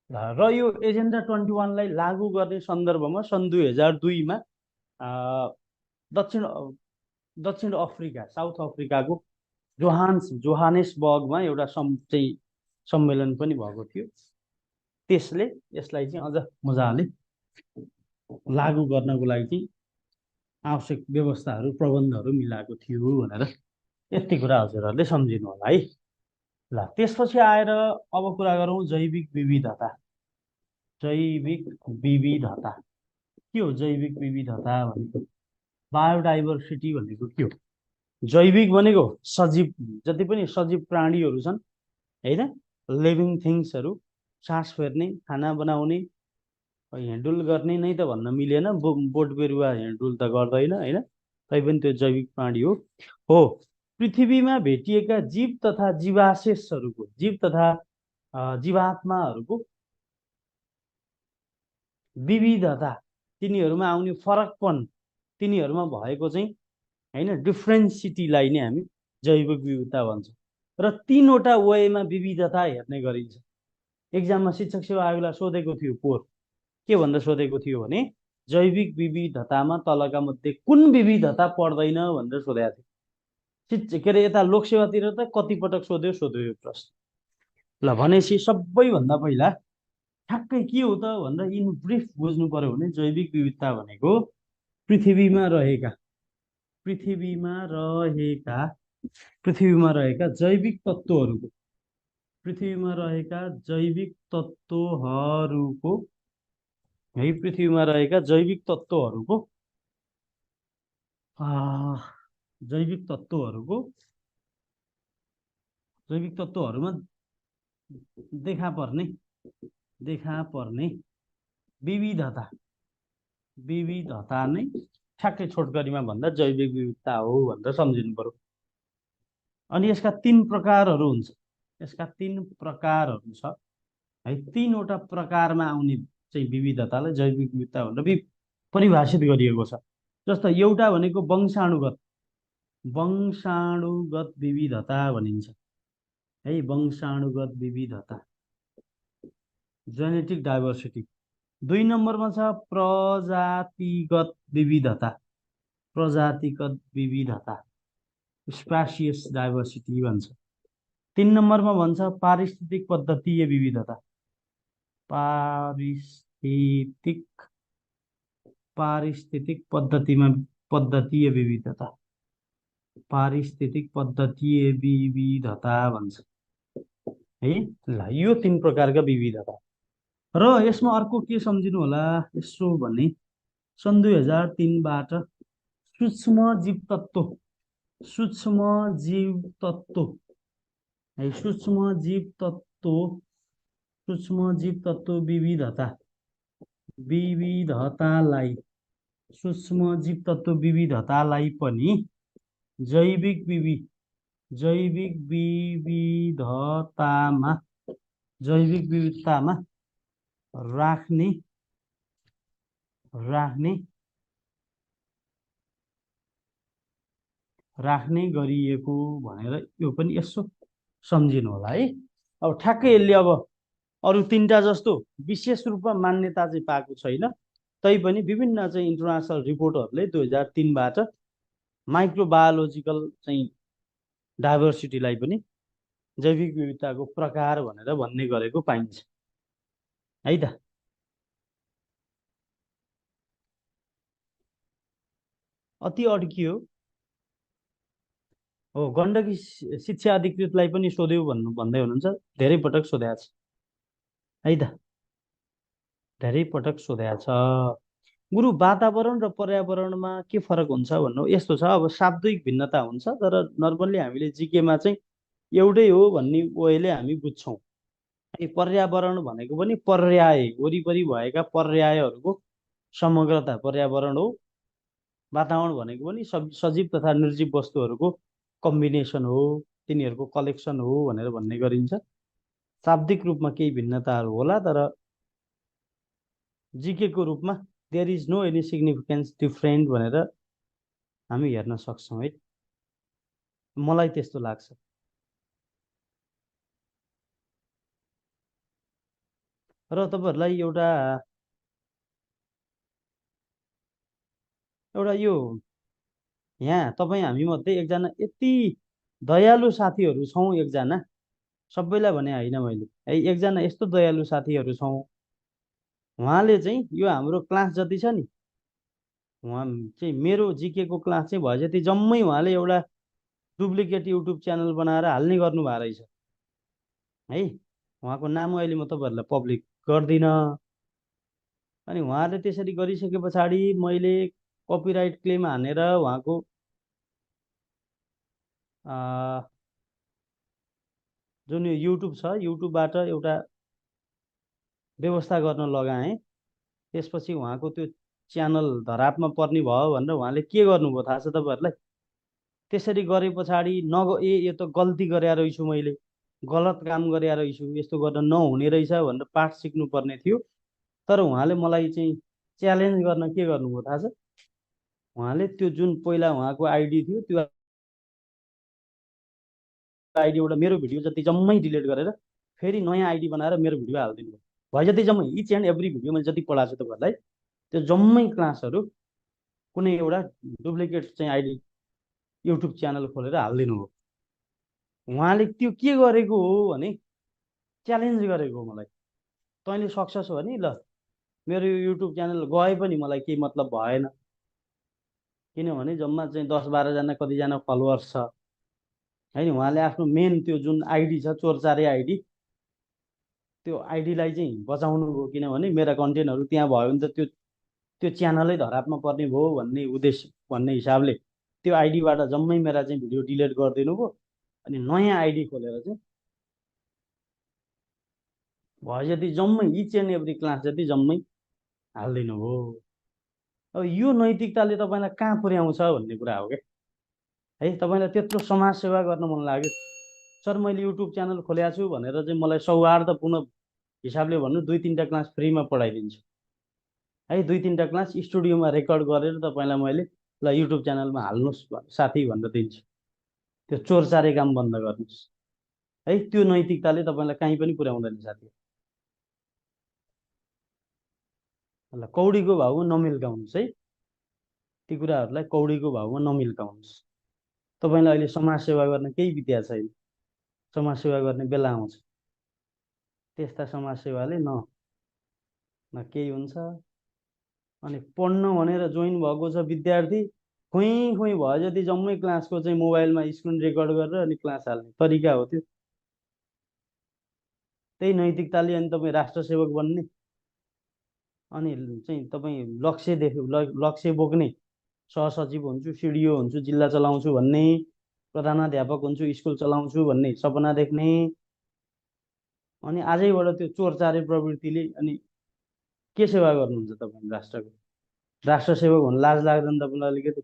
र यो एजेन्डा 21 लाई लागू गर्ने सन्दर्भमा सन् 2002 मा दक्षिण अफ्रिका, साउथ अफ्रिकाको जोहानेसबर्गमा एउटा सम्मेलन पनि भएको थियो। त्यसले यसलाई चाहिँ अझ मजाले लागू गर्नको लागि चाहिँ आवश्यक व्यवस्थाहरू, प्रबन्धहरू मिलाएको थियो भनेर यति कुरा हजुरहरूले सम्झिनु होला है। ल, त्यसपछि आएर अब कुरा गरौँ जैविक विविधता। जैविक विविधता के हो? जैविक विविधता भनेको बायोडाइभर्सिटी भनेको के हो? जैविक भनेको सजीव, जति पनि सजीव प्राणीहरू छन् होइन, लिभिङ थिङ्सहरू, सास फेर्ने, खाना बनाउने, हिँडुल गर्ने नै त भन्न मिलेन, बोट बिरुवा हिँडुल त गर्दैन होइन, तैपनि त्यो जैविक प्राणी हो। पृथ्वीमा भेटिएका जीव तथा जीवाशेषहरूको, जीव तथा जीवात्माहरूको विविधता, तिनीहरूमा आउने फरकपन, तिनीहरूमा भएको चाहिँ होइन डिफ्रेन्सिटीलाई नै हामी जैविक विविधता भन्छौँ। र 3 वटा वेमा विविधता हेर्ने गरिन्छ। एक्जाममा शिक्षक सेवा आयोगलाई सोधेको थियो पोहोर, के भनेर सोधेको थियो भने जैविक विविधतामा तलका मध्ये कुन विविधता पर्दैन भनेर सोधेको थियो। के अरे यता लोकसेवातिर त कति पटक सोध्यो यो प्रश्न। ल, भनेपछि सबैभन्दा पहिला ठ्याक्कै के हो त भनेर इन ब्रिफ बुझ्नु पर्यो भने जैविक विविधता भनेको पृथ्वीमा रहेका जैविक तत्त्वहरूको जैविक तत्त्वहरूमा देखा पर्ने विविधता नै ठ्याक्कै छोटकरीमा भन्दा जैविक विविधता हो भनेर सम्झिनु पर्यो। अनि यसका 3 प्रकारहरू हुन्छ। यसका 3 प्रकारहरू छ है। 3 वटा प्रकारमा आउने चाहिँ विविधतालाई जैविक विविधता भनेर परिभाषित गरिएको छ। जस्तो एउटा भनेको वंशाणुगत विविधता भनिन्छ है। वंशाणुगत विविधता, जेनेटिक डाइभर्सिटी। 2 नम्बरमा छ प्रजातिगत विविधता। प्रजातिगत विविधता, स्पासियस डाइभर्सिटी भन्छ। 3 नम्बरमा भन्छ पारिस्थितिक पद्धतिय विविधता, पारिस्थितिक पारिस्थितिक पद्धतिय विविधता, पारिस्थितिक पद्धतिय विविधता भन्छ है। ल यो 3 प्रकारका विविधता र यसमा अर्को के सम्झिनु होला यसो भने सन् 2003बाट सूक्ष्म जीव तत्त्व है, सूक्ष्म जीव तत्त्व विविधतालाई सूक्ष्म जीव तत्त्व विविधतालाई पनि जैविक विविधतामा राख्ने गरिएको भनेर यो पनि यसो सम्झिनु होला है। अब ठ्याक्कै यसले अब अरू 3टा जस्तो विशेष रूपमा मान्यता चाहिँ पाएको छैन, तैपनि विभिन्न चाहिँ इन्टरनेसनल रिपोर्टहरूले 2003बाट माइक्रोबायोलोजिकल चाहिँ डाइभर्सिटीलाई पनि जैविक विविधताको प्रकार भनेर भन्ने गरेको पाइन्छ है त। अति अड्कियो हो। गण्डकी शिक्षा अधिकृतलाई पनि सोध्यौ भन्दै हुनुहुन्छ, धेरै पटक सोधेको छ है त, धेरै पटक सोधेको छ। गुरु वातावरण र पर्यावरणमा के फरक हुन्छ भन्नु यस्तो छ। अब शाब्दिक भिन्नता हुन्छ, तर नर्मल्ली हामीले जिकेमा चाहिँ एउटै हो भन्ने ओएले हामी बुझ्छौँ। पर्यावरण भनेको पनि पर्याय, वरिपरि भएका पर्यायहरूको समग्रता पर्यावरण हो। वातावरण भनेको पनि सजीव तथा निर्जीव वस्तुहरूको कम्बिनेसन हो, तिनीहरूको कलेक्सन हो भनेर भन्ने गरिन्छ। शाब्दिक रूपमा केही भिन्नताहरू होला, तर जिकेको रूपमा there is no any significance different भनेर हामी हेर्न सक्छौँ है। मलाई त्यस्तो लाग्छ। र तपाईहरुलाई एउटा यो यहाँ तपाईँ हामी मध्ये एकजना यति दयालु साथीहरू छौँ, एकजना सबैलाई भने होइन मैले है, एकजना यस्तो दयालु साथीहरू छौँ, उहाँले चाहिँ यो हाम्रो क्लास जति छ नि, उहाँ चाहिँ मेरो जिकेको क्लास चाहिँ भए जति जम्मै उहाँले एउटा डुप्लिकेट युट्युब च्यानल बनाएर हाल्ने गर्नु भएको रहेछ है। उहाँको नाम अहिले म तपाईहरुलाई पब्लिक गर्दिनँ। अनि उहाँले त्यसरी गरिसके पछाडि मैले कपिराइट क्लेम हानेर उहाँको जुन यो युट्युब छ, युट्युबबाट एउटा व्यवस्था गर्न लगाएँ। त्यसपछि उहाँको त्यो च्यानल धरापमा पर्ने भयो भनेर उहाँले के गर्नुभयो थाहा छ तपाईहरुलाई? त्यसरी गरे पछाडि यो त गल्ती गरे रहेछु, मैले गलत काम गरे रहेछु, यस्तो गर्न नहुने रहेछ भनेर पाठ सिक्नु पर्ने थियो। तर उहाँले मलाई चाहिँ च्यालेन्ज गर्न के गर्नुभयो थाहा छ? उहाँले त्यो जुन पहिला उहाँको आइडी थियो, त्यो आइडीबाट मेरो भिडियो जति जम्मै डिलिट गरेर फेरि नयाँ आइडी बनाएर मेरो भिडियो हालिदिनु भयो। भए जति जम्मै इच एन्ड एभ्री भिडियो मैले जति पढाएको छु तपाईहरुलाई, त्यो जम्मै क्लासहरू कुनै एउटा डुप्लिकेट चाहिँ आइडी युट्युब च्यानल खोलेर हालिदिनु हो। उहाँले त्यो के गरेको हो भने च्यालेन्ज गरेको मलाई, तैँले सक्सेस हो नि, ल मेरो यो युट्युब च्यानल गए पनि मलाई केही मतलब भएन, किनभने जम्मा चाहिँ 10-12 जना कतिजना फलोवर्स छ है। उहाँले आफ्नो मेन त्यो जुन आइडी छ, चोरचारे आइडी, त्यो आइडीलाई चाहिँ बचाउनु भयो, किनभने मेरा कन्टेन्टहरू त्यहाँ भयो भने त त्यो च्यानलै धरापमा पर्ने भयो भन्ने उद्देश्य भन्ने हिसाबले त्यो आइडीबाट जम्मै मेरा चाहिँ भिडियो डिलिट गरिदिनु भयो। अनि नयाँ आइडी खोलेर चाहिँ भयो जति जम्मै इच एन्ड एभ्री क्लास जति जम्मै हालिदिनु भयो। अब यो नैतिकताले तपाईँलाई कहाँ पुर्याउँछ भन्ने कुरा हो क्या है। तपाईँलाई त्यत्रो समाज सेवा गर्न मन लाग्यो, सर मैले युट्युब च्यानल खोलेको छु भनेर चाहिँ मलाई सौहार्दपूर्ण हिसाबले भन्नु 2-3टा क्लास फ्रीमा पढाइदिन्छु है। 2-3टा क्लास स्टुडियोमा रेकर्ड गरेर तपाईँलाई मैले ल युट्युब च्यानलमा हाल्नुहोस् साथी भनेर दिन्छु। त्यो चोरचारे काम बन्द गर्नुहोस् है। त्यो नैतिकताले तपाईँलाई कहीँ पनि पुर्याउँदैन साथी। ल कौडीको भाउमा नमिल्काउनुहोस् है। ती कुराहरूलाई कौडीको भावमा नमिल्काउनुहोस्। तपाईँलाई अहिले समाजसेवा गर्न केही बित्या छैन, समाजसेवा गर्ने बेला आउँछ, त्यस्ता समाजसेवाले न केही हुन्छ। अनि पढ्न भनेर जोइन भएको छ विद्यार्थी, खुइ खुइ भयो जति जम्मै क्लासको चाहिँ मोबाइलमा स्क्रिन रेकर्ड गरेर अनि क्लास हाल्ने तरिका हो त्यो। त्यही नैतिकताले अनि तपाईँ राष्ट्रसेवक बन्ने, अनि चाहिँ तपाईँ लक्ष्य बोक्ने, सहसचिव हुन्छु, सिडिओ हुन्छु, जिल्ला चलाउँछु भन्ने, प्रधानाध्यापक हुन्छु, स्कुल चलाउँछु भन्ने सपना देख्ने, अनि आजैबाट त्यो चोरचारे प्रवृत्तिले अनि के सेवा गर्नुहुन्छ तपाईँ राष्ट्रको? राष्ट्रसेवक हुन लाज लाग्दैन तपाईँलाई अलिकति?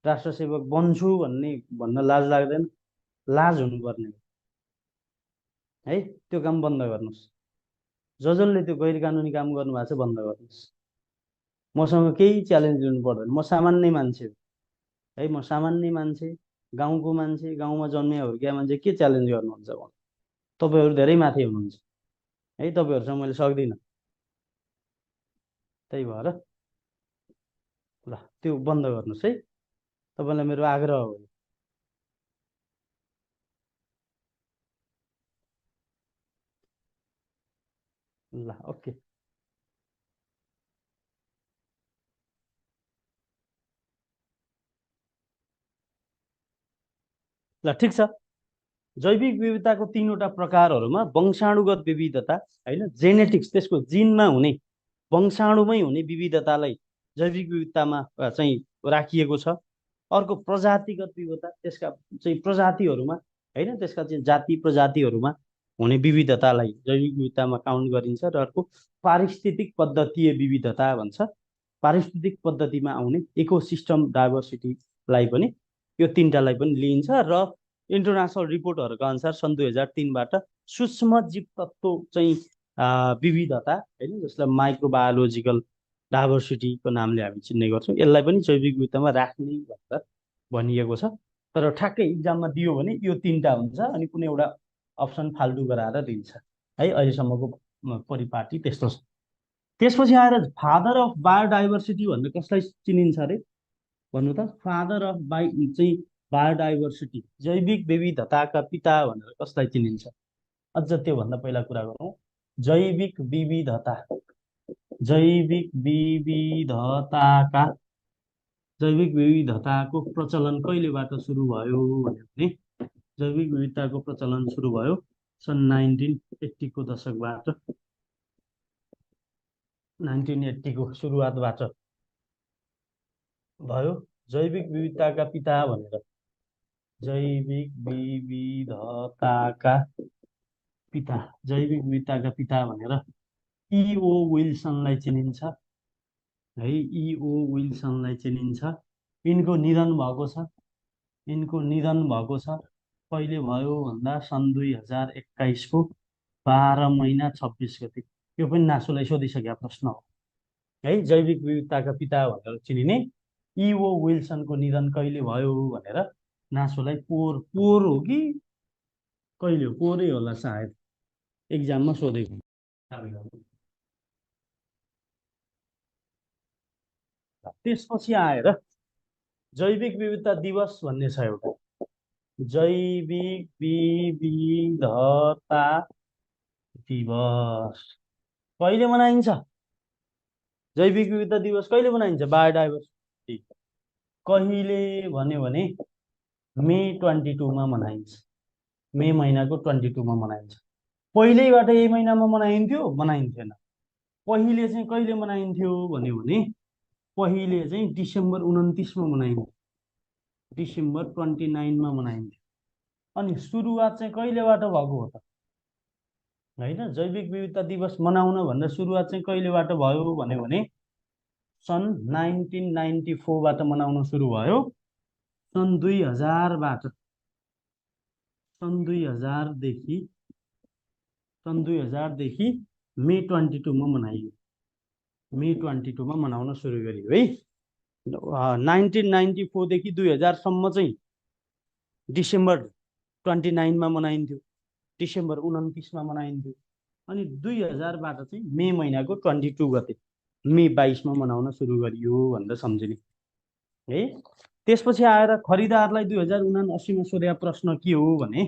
राष्ट्रसेवक बन्छु भन्न लाज लाग्दैन? लाज हुनुपर्ने है। त्यो काम बन्द गर्नुहोस्। जसले त्यो गैर कानुनी काम गर्नुभएको छ बन्द गर्नुहोस्। मसँग केही च्यालेन्ज लिनु पर्दैन, म सामान्य मान्छे हो है, म सामान्य मान्छे, गाउँको मान्छे, गाउँमा जन्मे हुर्किया मान्छे, के च्यालेन्ज गर्नुहुन्छ म? तपाईँहरू धेरै माथि हुनुहुन्छ है, तपाईँहरूसँग मैले सक्दिनँ। त्यही भएर ल त्यो बन्द गर्नुहोस् है, तपाईँलाई मेरो आग्रह हो। ल ओके। ल ठिक छ। जैविक विविधताको तीनवटा प्रकारहरूमा वंशाणुगत विविधता होइन, जेनेटिक्स, त्यसको जिनमा हुने, वंशाणुमै हुने विविधतालाई जैविक विविधतामा चाहिँ राखिएको छ। अर्को प्रजातिगत विविधता, त्यसका चाहिँ प्रजातिहरूमा होइन, त्यसका चाहिँ जाति प्रजातिहरूमा हुने विविधतालाई जैविक विविधतामा काउन्ट गरिन्छ। र अर्को पारिस्थितिक पद्धतीय विविधता भन्छ, पारिस्थितिक पद्धतिमा आउने इकोसिस्टम डाइभर्सिटीलाई पनि, यो तिनटालाई पनि लिइन्छ। र इन्टरनेसनल रिपोर्टहरूको अनुसार सन् 2003बाट सूक्ष्म जीव तत्त्व चाहिँ विविधता होइन, जसलाई माइक्रोबायोलोजिकल डाइभर्सिटीको नामले हामी चिन्ने गर्छौँ, यसलाई पनि जैविक विविधतामा राख्ने भनेर भनिएको छ। तर ठ्याक्कै इक्जाममा दियो भने यो तिनवटा हुन्छ, अनि कुनै एउटा अप्सन फाल्टु गराएर दिन्छ है। अहिलेसम्मको परिपाटी त्यस्तो छ। त्यसपछि आएर फादर अफ बायोडाइभर्सिटी भनेर कसलाई चिनिन्छ अरे भन्नु त? फादर अफ चाहिँ बायोडाइभर्सिटी, जैविक विविधताका पिता भनेर कसलाई चिनिन्छ? अझ त्योभन्दा पहिला कुरा गरौँ, जैविक विविधता, जैविक विविधताका, जैविक विविधताको प्रचलन कहिलेबाट सुरु भयो भने जैविक विविधताको प्रचलन सुरु भयो सन् 1980 को दशकबाट, 1980 को सुरुवातबाट भयो। जैविक विविधताका पिता भनेर, जैविक विविधताका पिता, जैविक विविधताका पिता भनेर E.O. विल्सनलाई चिनिन्छ है, E.O. विल्सनलाई चिनिन्छ। यिनको निधन भएको छ, यिनको निधन भएको छ कहिले भयो भन्दा सन् 2021 को 12 महिना 26 गते। यो पनि नासोलाई सोधिसकेका प्रश्न हो है। जैविक विविधताका पिता भनेर चिनिने E.O. विल्सनको निधन कहिले भयो भनेर नासोलाई पोहोर हो कि कहिले हो, पोहोरै होला सायद, एक्जाममा सोधेको। त्यसपछि आएर जैविक विविधता दिवस भन्ने छ एउटा, जैविक विविधता दिवस कहिले मनाइन्छ? जैविक विविधता दिवस कहिले मनाइन्छ? बायोडाइभर्सिटी कहिले भन्यो भने मे 22 मा मनाइन्छ, मे महिनाको 22 मा मनाइन्छ। पहिल्यैबाट यही महिनामा मनाइन्थ्यो? मनाइन्थेन। पहिले चाहिँ कहिले मनाइन्थ्यो भन्यो भने पहिले चाहिँ डिसेम्बर 29 मा मनाइन्थ्यो, डिसेम्बर 29 मा मनाइन्थ्यो। अनि सुरुवात चाहिँ कहिलेबाट भएको हो त होइन? जैविक विविधता दिवस मनाउन भनेर सुरुवात चाहिँ कहिलेबाट भयो भन्यो भने सन् 1994 बाट मनाउन सुरु भयो। सन् 2000 बाट, सन् 2000 देखि मे 22 मा मनाइयो, मे 22 मा मनाउन सुरु गरियो है। 1994 देखि 2000 सम्म चाहिँ डिसेम्बर 29 मा मनाइन्थ्यो, डिसेम्बर 29 मा मनाइन्थ्यो। अनि 2000 बाट चाहिँ मे महिनाको 22 गते, मे 22 मा मनाउन सुरु गरियो भनेर सम्झिने। है। त्यसपछि आएर खरिदारलाई 2079 मा सोधेका प्रश्न के हो भने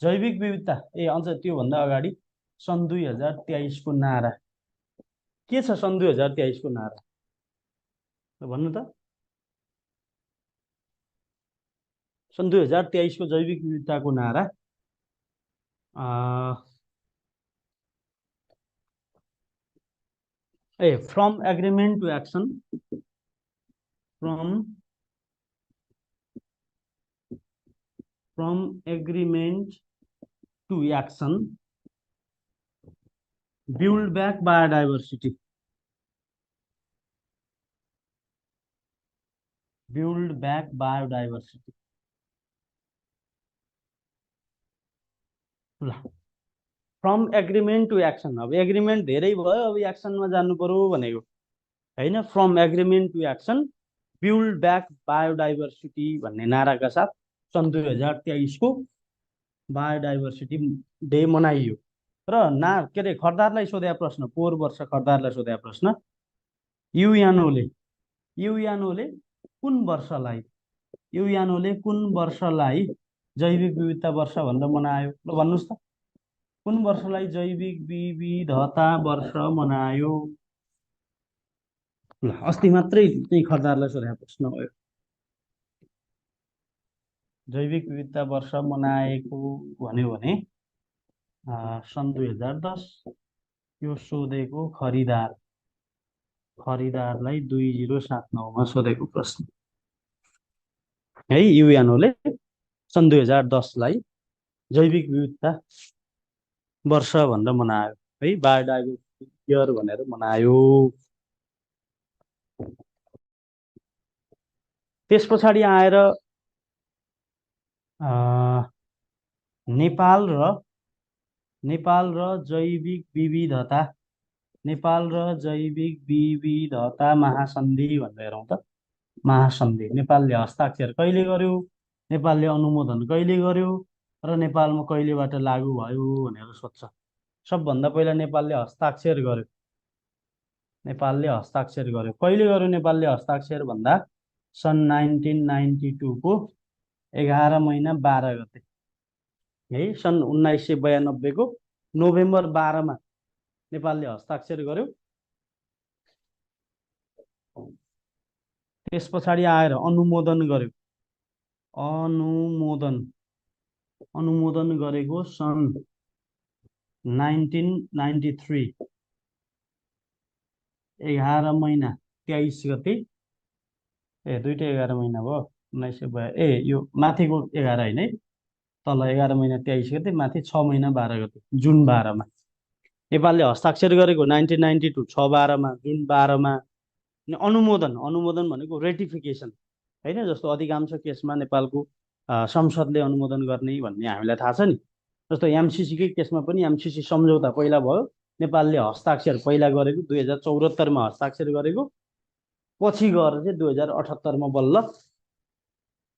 जैविक विविधता अझ त्योभन्दा अगाडि सन् 2023 को नारा के छ? सन् 2023 को नारा भन्नु त। सन् 2023 को जैविक विविधताको नारा from agreement to action, from agreement to action, build back biodiversity, build back biodiversity। ल फ्रम एग्रिमेन्ट टु एक्सन, अब एग्रिमेन्ट धेरै भयो, अब एक्सनमा जानु पर्यो भनेको होइन। From agreement to action build back biodiversity भन्ने नाराका साथ सन् 2023 को बायोडाइभर्सिटी डे मनाइयो। र के अरे खरदारलाई सोधेका प्रश्न, पोहोर वर्ष खरदारलाई सोधेका प्रश्न, युएनओले कुन वर्षलाई जैविक विविधता वर्ष भनेर मनायो? ल भन्नुहोस् त, कुन वर्षलाई जैविक विविधता वर्ष मनायो? ल अस्ति मात्रै चाहिँ खरदारलाई सोधेको प्रश्न हो। जैविक विविधता वर्ष मनाएको भन्यो भने सन् 2010। यो सोधेको खरिदारलाई 2079 मा सोधेको प्रश्न है। युएनओले सन् 2010 लाई जैविक विविधता वर्ष भनेर मनायो है, बायोडाइभर्सिटी इयर भनेर मनायो। त्यस पछाडि आएर नेपाल र जैविक विविधता महासन्धि भनेर हेरौँ त। महासन्धि नेपालले हस्ताक्षर कहिले गर्यो, नेपालले अनुमोदन कहिले गर्यो र नेपालमा कहिलेबाट लागू भयो भनेर सोध्छ। सबभन्दा पहिला नेपालले हस्ताक्षर गर्यो। कहिले गर्यो नेपालले हस्ताक्षर भन्दा सन् 1992 को 11 महिना 12 गते है। सन् 1992 को नोभेम्बर 12 मा नेपालले हस्ताक्षर गर्यो। त्यस पछाडि आएर अनुमोदन गर्यो। अनुमोदन गरेको सन् 1993 11 महिना 23 गते। दुईटै 11 महिना भयो। 1992 यो माथिको 11 होइन है, तल 11 महिना 23 गते, माथि 6 महिना 12 गते, जुन 12 मा नेपालले हस्ताक्षर गरेको। 1992 6/12 मा, जुन 12 मा। अनुमोदन भनेको रेटिफिकेसन होइन, जस्तो अधिकांश केसमा नेपालको संसदले अनुमोदन गर्ने भन्ने हामीलाई थाहा छ नि। जस्तो एमसिसीकै केसमा पनि एमसिसी सम्झौता पहिला भयो, नेपालले हस्ताक्षर पहिला गरेको 2074 मा हस्ताक्षर गरेको, पछि गएर चाहिँ 2078 मा बल्ल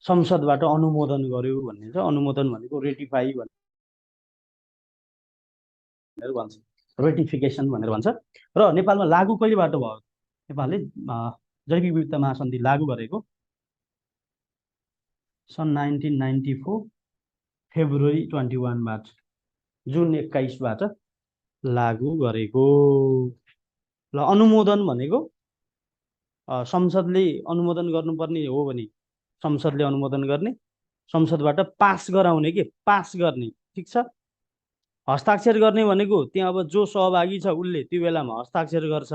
संसदबाट अनुमोदन गर्यो भन्ने छ। अनुमोदन भनेको रेटिफाई भनेर भन्छ, रेटिफिकेसन भनेर भन्छ। र नेपालमा लागू कहिलेबाट भयो? नेपालले जैविक विविधता महासन्धि लागू गरेको सन् 1994 फेब्रुअरी 21 बाट, जुन 21 बाट लागू गरेको। ल अनुमोदन भनेको संसदले अनुमोदन गर्नुपर्ने हो भने संसदले अनुमोदन गर्ने, संसदबाट पास गराउने के पास गर्ने, ठिक छ। हस्ताक्षर गर्ने भनेको त्यहाँ अब जो सहभागी छ उसले त्यो बेलामा हस्ताक्षर गर्छ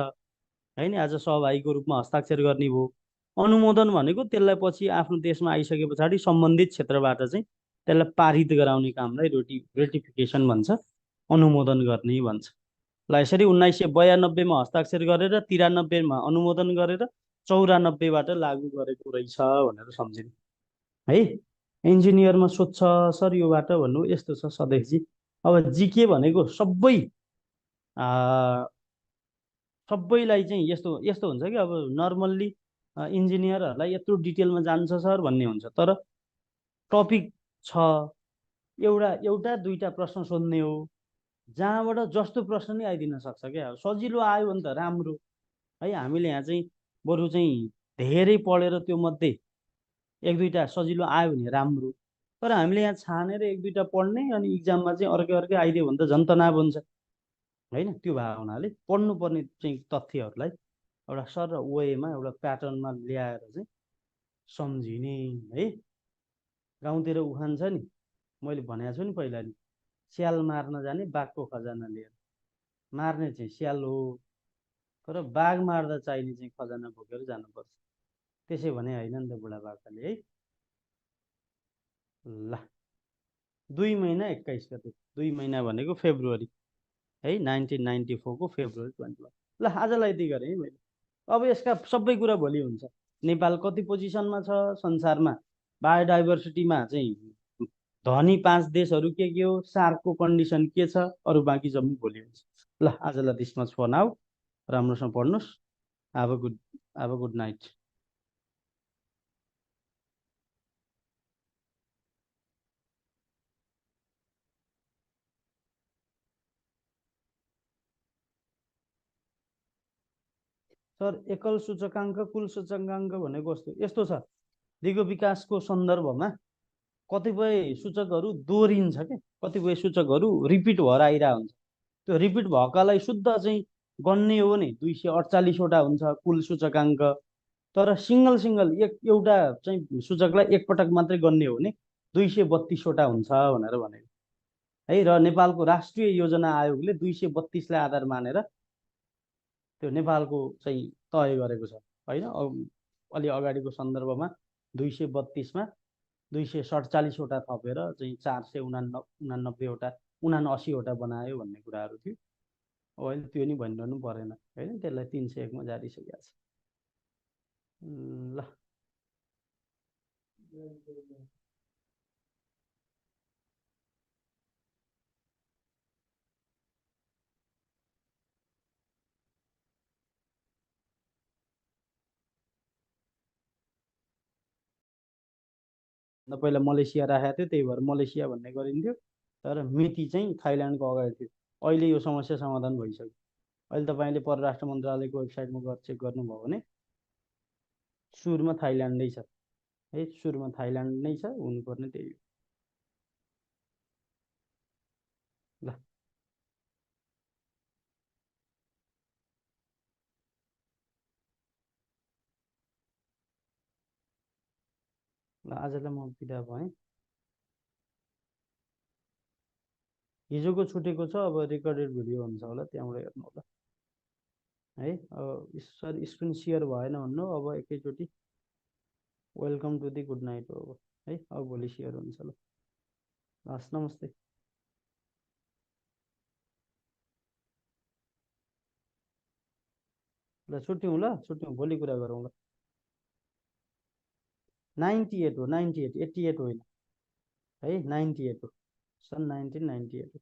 हैन, आज सहभागीको रूपमा हस्ताक्षर गर्ने भयो। अनुमोदन भनेको त्यसलाई पछि आफ्नो देशमा आइसके पछाडि सम्बन्धित क्षेत्रबाट चाहिँ त्यसलाई पारित गराउने कामलाई रेटिफिकेसन भन्छ, अनुमोदन गर्ने भन्छ। ल यसरी 1992 मा हस्ताक्षर गरेर 93 मा अनुमोदन गरेर 94 बाट लागू गरेको रहेछ भनेर सम्झिनु है। इन्जिनियरमा सोध्छ सर योबाट भन्नु, यस्तो छ सदेशजी। अब जिके भनेको सबैलाई चाहिँ यस्तो हुन्छ कि अब नर्मल्ली इन्जिनियरहरूलाई यत्रो डिटेलमा जान्छ सर भन्ने हुन्छ, तर टपिक छ एउटा दुईटा प्रश्न सोध्ने हो, जहाँबाट जस्तो प्रश्न नै आइदिन सक्छ क्या। सजिलो आयो भने त राम्रो है। हामीले यहाँ चाहिँ बरु चाहिँ धेरै पढेर त्यो मध्ये एक दुईवटा सजिलो आयो भने राम्रो। तर हामीले यहाँ छानेर एक दुईवटा पढ्ने अनि इक्जाममा चाहिँ अर्कै अर्कै आइदियो भने त झन् तनाव हुन्छ होइन। त्यो भएको हुनाले पढ्नुपर्ने चाहिँ तथ्यहरूलाई एउटा सर वेमा एउटा प्याटर्नमा ल्याएर चाहिँ सम्झिने है। गाउँतिर उखान छ नि, मैले भनेको छु नि पहिला नि, स्याल मार्न जाने बाघको खजाना लिएर। मार्ने चाहिँ स्याल हो, तर बाघ मार्दा चाहिने चाहिँ खजाना बोकेर जानुपर्छ। त्यसै भने होइन नि त बुढापाकाले है। ल 2 महिना 21 गते, 2 महिना भनेको फेब्रुअरी है, 1994को फेब्रुअरी 21। ल आजलाई यति गरेँ है मैले। अब यसका सबै कुरा भोलि हुन्छ। नेपाल कति पोजिसनमा छ संसारमा, बायोडाइभर्सिटीमा चाहिँ धनी 5 देशहरू के हो, सार्कको कन्डिसन के छ, अरू बाँकी जम्मै भोलि हुन्छ। ल आजलाई दिस मच फर नाउ। राम्रोसँग पढ्नुहोस्। Have a good night. सर एकल सूचकाङ्क कुल सूचकाङ्क भनेको कस्तो यस्तो छ, दिगो विकासको सन्दर्भमा कतिपय सूचकहरू दोहोरिन्छ क्या, कतिपय सूचकहरू रिपिट भएर आइरहेको हुन्छ। त्यो रिपिट भएकालाई शुद्ध चाहिँ गन्ने हो भने 248वटा हुन्छ कुल सूचकाङ्क। तर सिङ्गल सिङ्गल एउटा चाहिँ सूचकलाई एकपटक मात्रै गन्ने हो भने 232वटा हुन्छ भनेर भनेको है। र नेपालको राष्ट्रिय योजना आयोगले 232लाई आधार मानेर त्यो नेपालको चाहिँ तय गरेको छ होइन। अलि अगाडिको सन्दर्भमा 232मा 247वटा थपेर चाहिँ 489वटा 79वटा बनायो भन्ने कुराहरू थियो। अब अहिले त्यो नि भनिरहनु परेन होइन, त्यसलाई 301मा झारिसकेको छ। ल पहिला मलेसिया राखेको थियो, त्यही भएर मलेसिया भन्ने गरिन्थ्यो। तर मिति चाहिँ थाइल्यान्डको अगाडि थियो। अहिले यो समस्या समाधान भइसक्यो। अहिले तपाईँले परराष्ट्र मन्त्रालयको वेबसाइटमा गएर चेक गर्नुभयो भने सुरुमा थाइल्यान्ड नै छ है, सुरुमा थाइल्यान्ड नै छ, हुनुपर्ने त्यही हो। ल ल आजलाई म बिदा भएँ। हिजोको छुटेको छ, अब रेकर्डेड भिडियो हुन्छ होला, त्यहाँबाट हेर्नु होला है। अब सर स्क्रिन सेयर भएन भन्नु, अब एकैचोटि welcome to the good night हो अब है। अब भोलि सेयर हुन्छ ल। हस् नमस्ते। ल छुट्यौँ, ल छुट्यौँ, भोलि कुरा गरौँ ल। 98 हो, 98, 88 होइन है, 98 हो, सन् 1998 हो।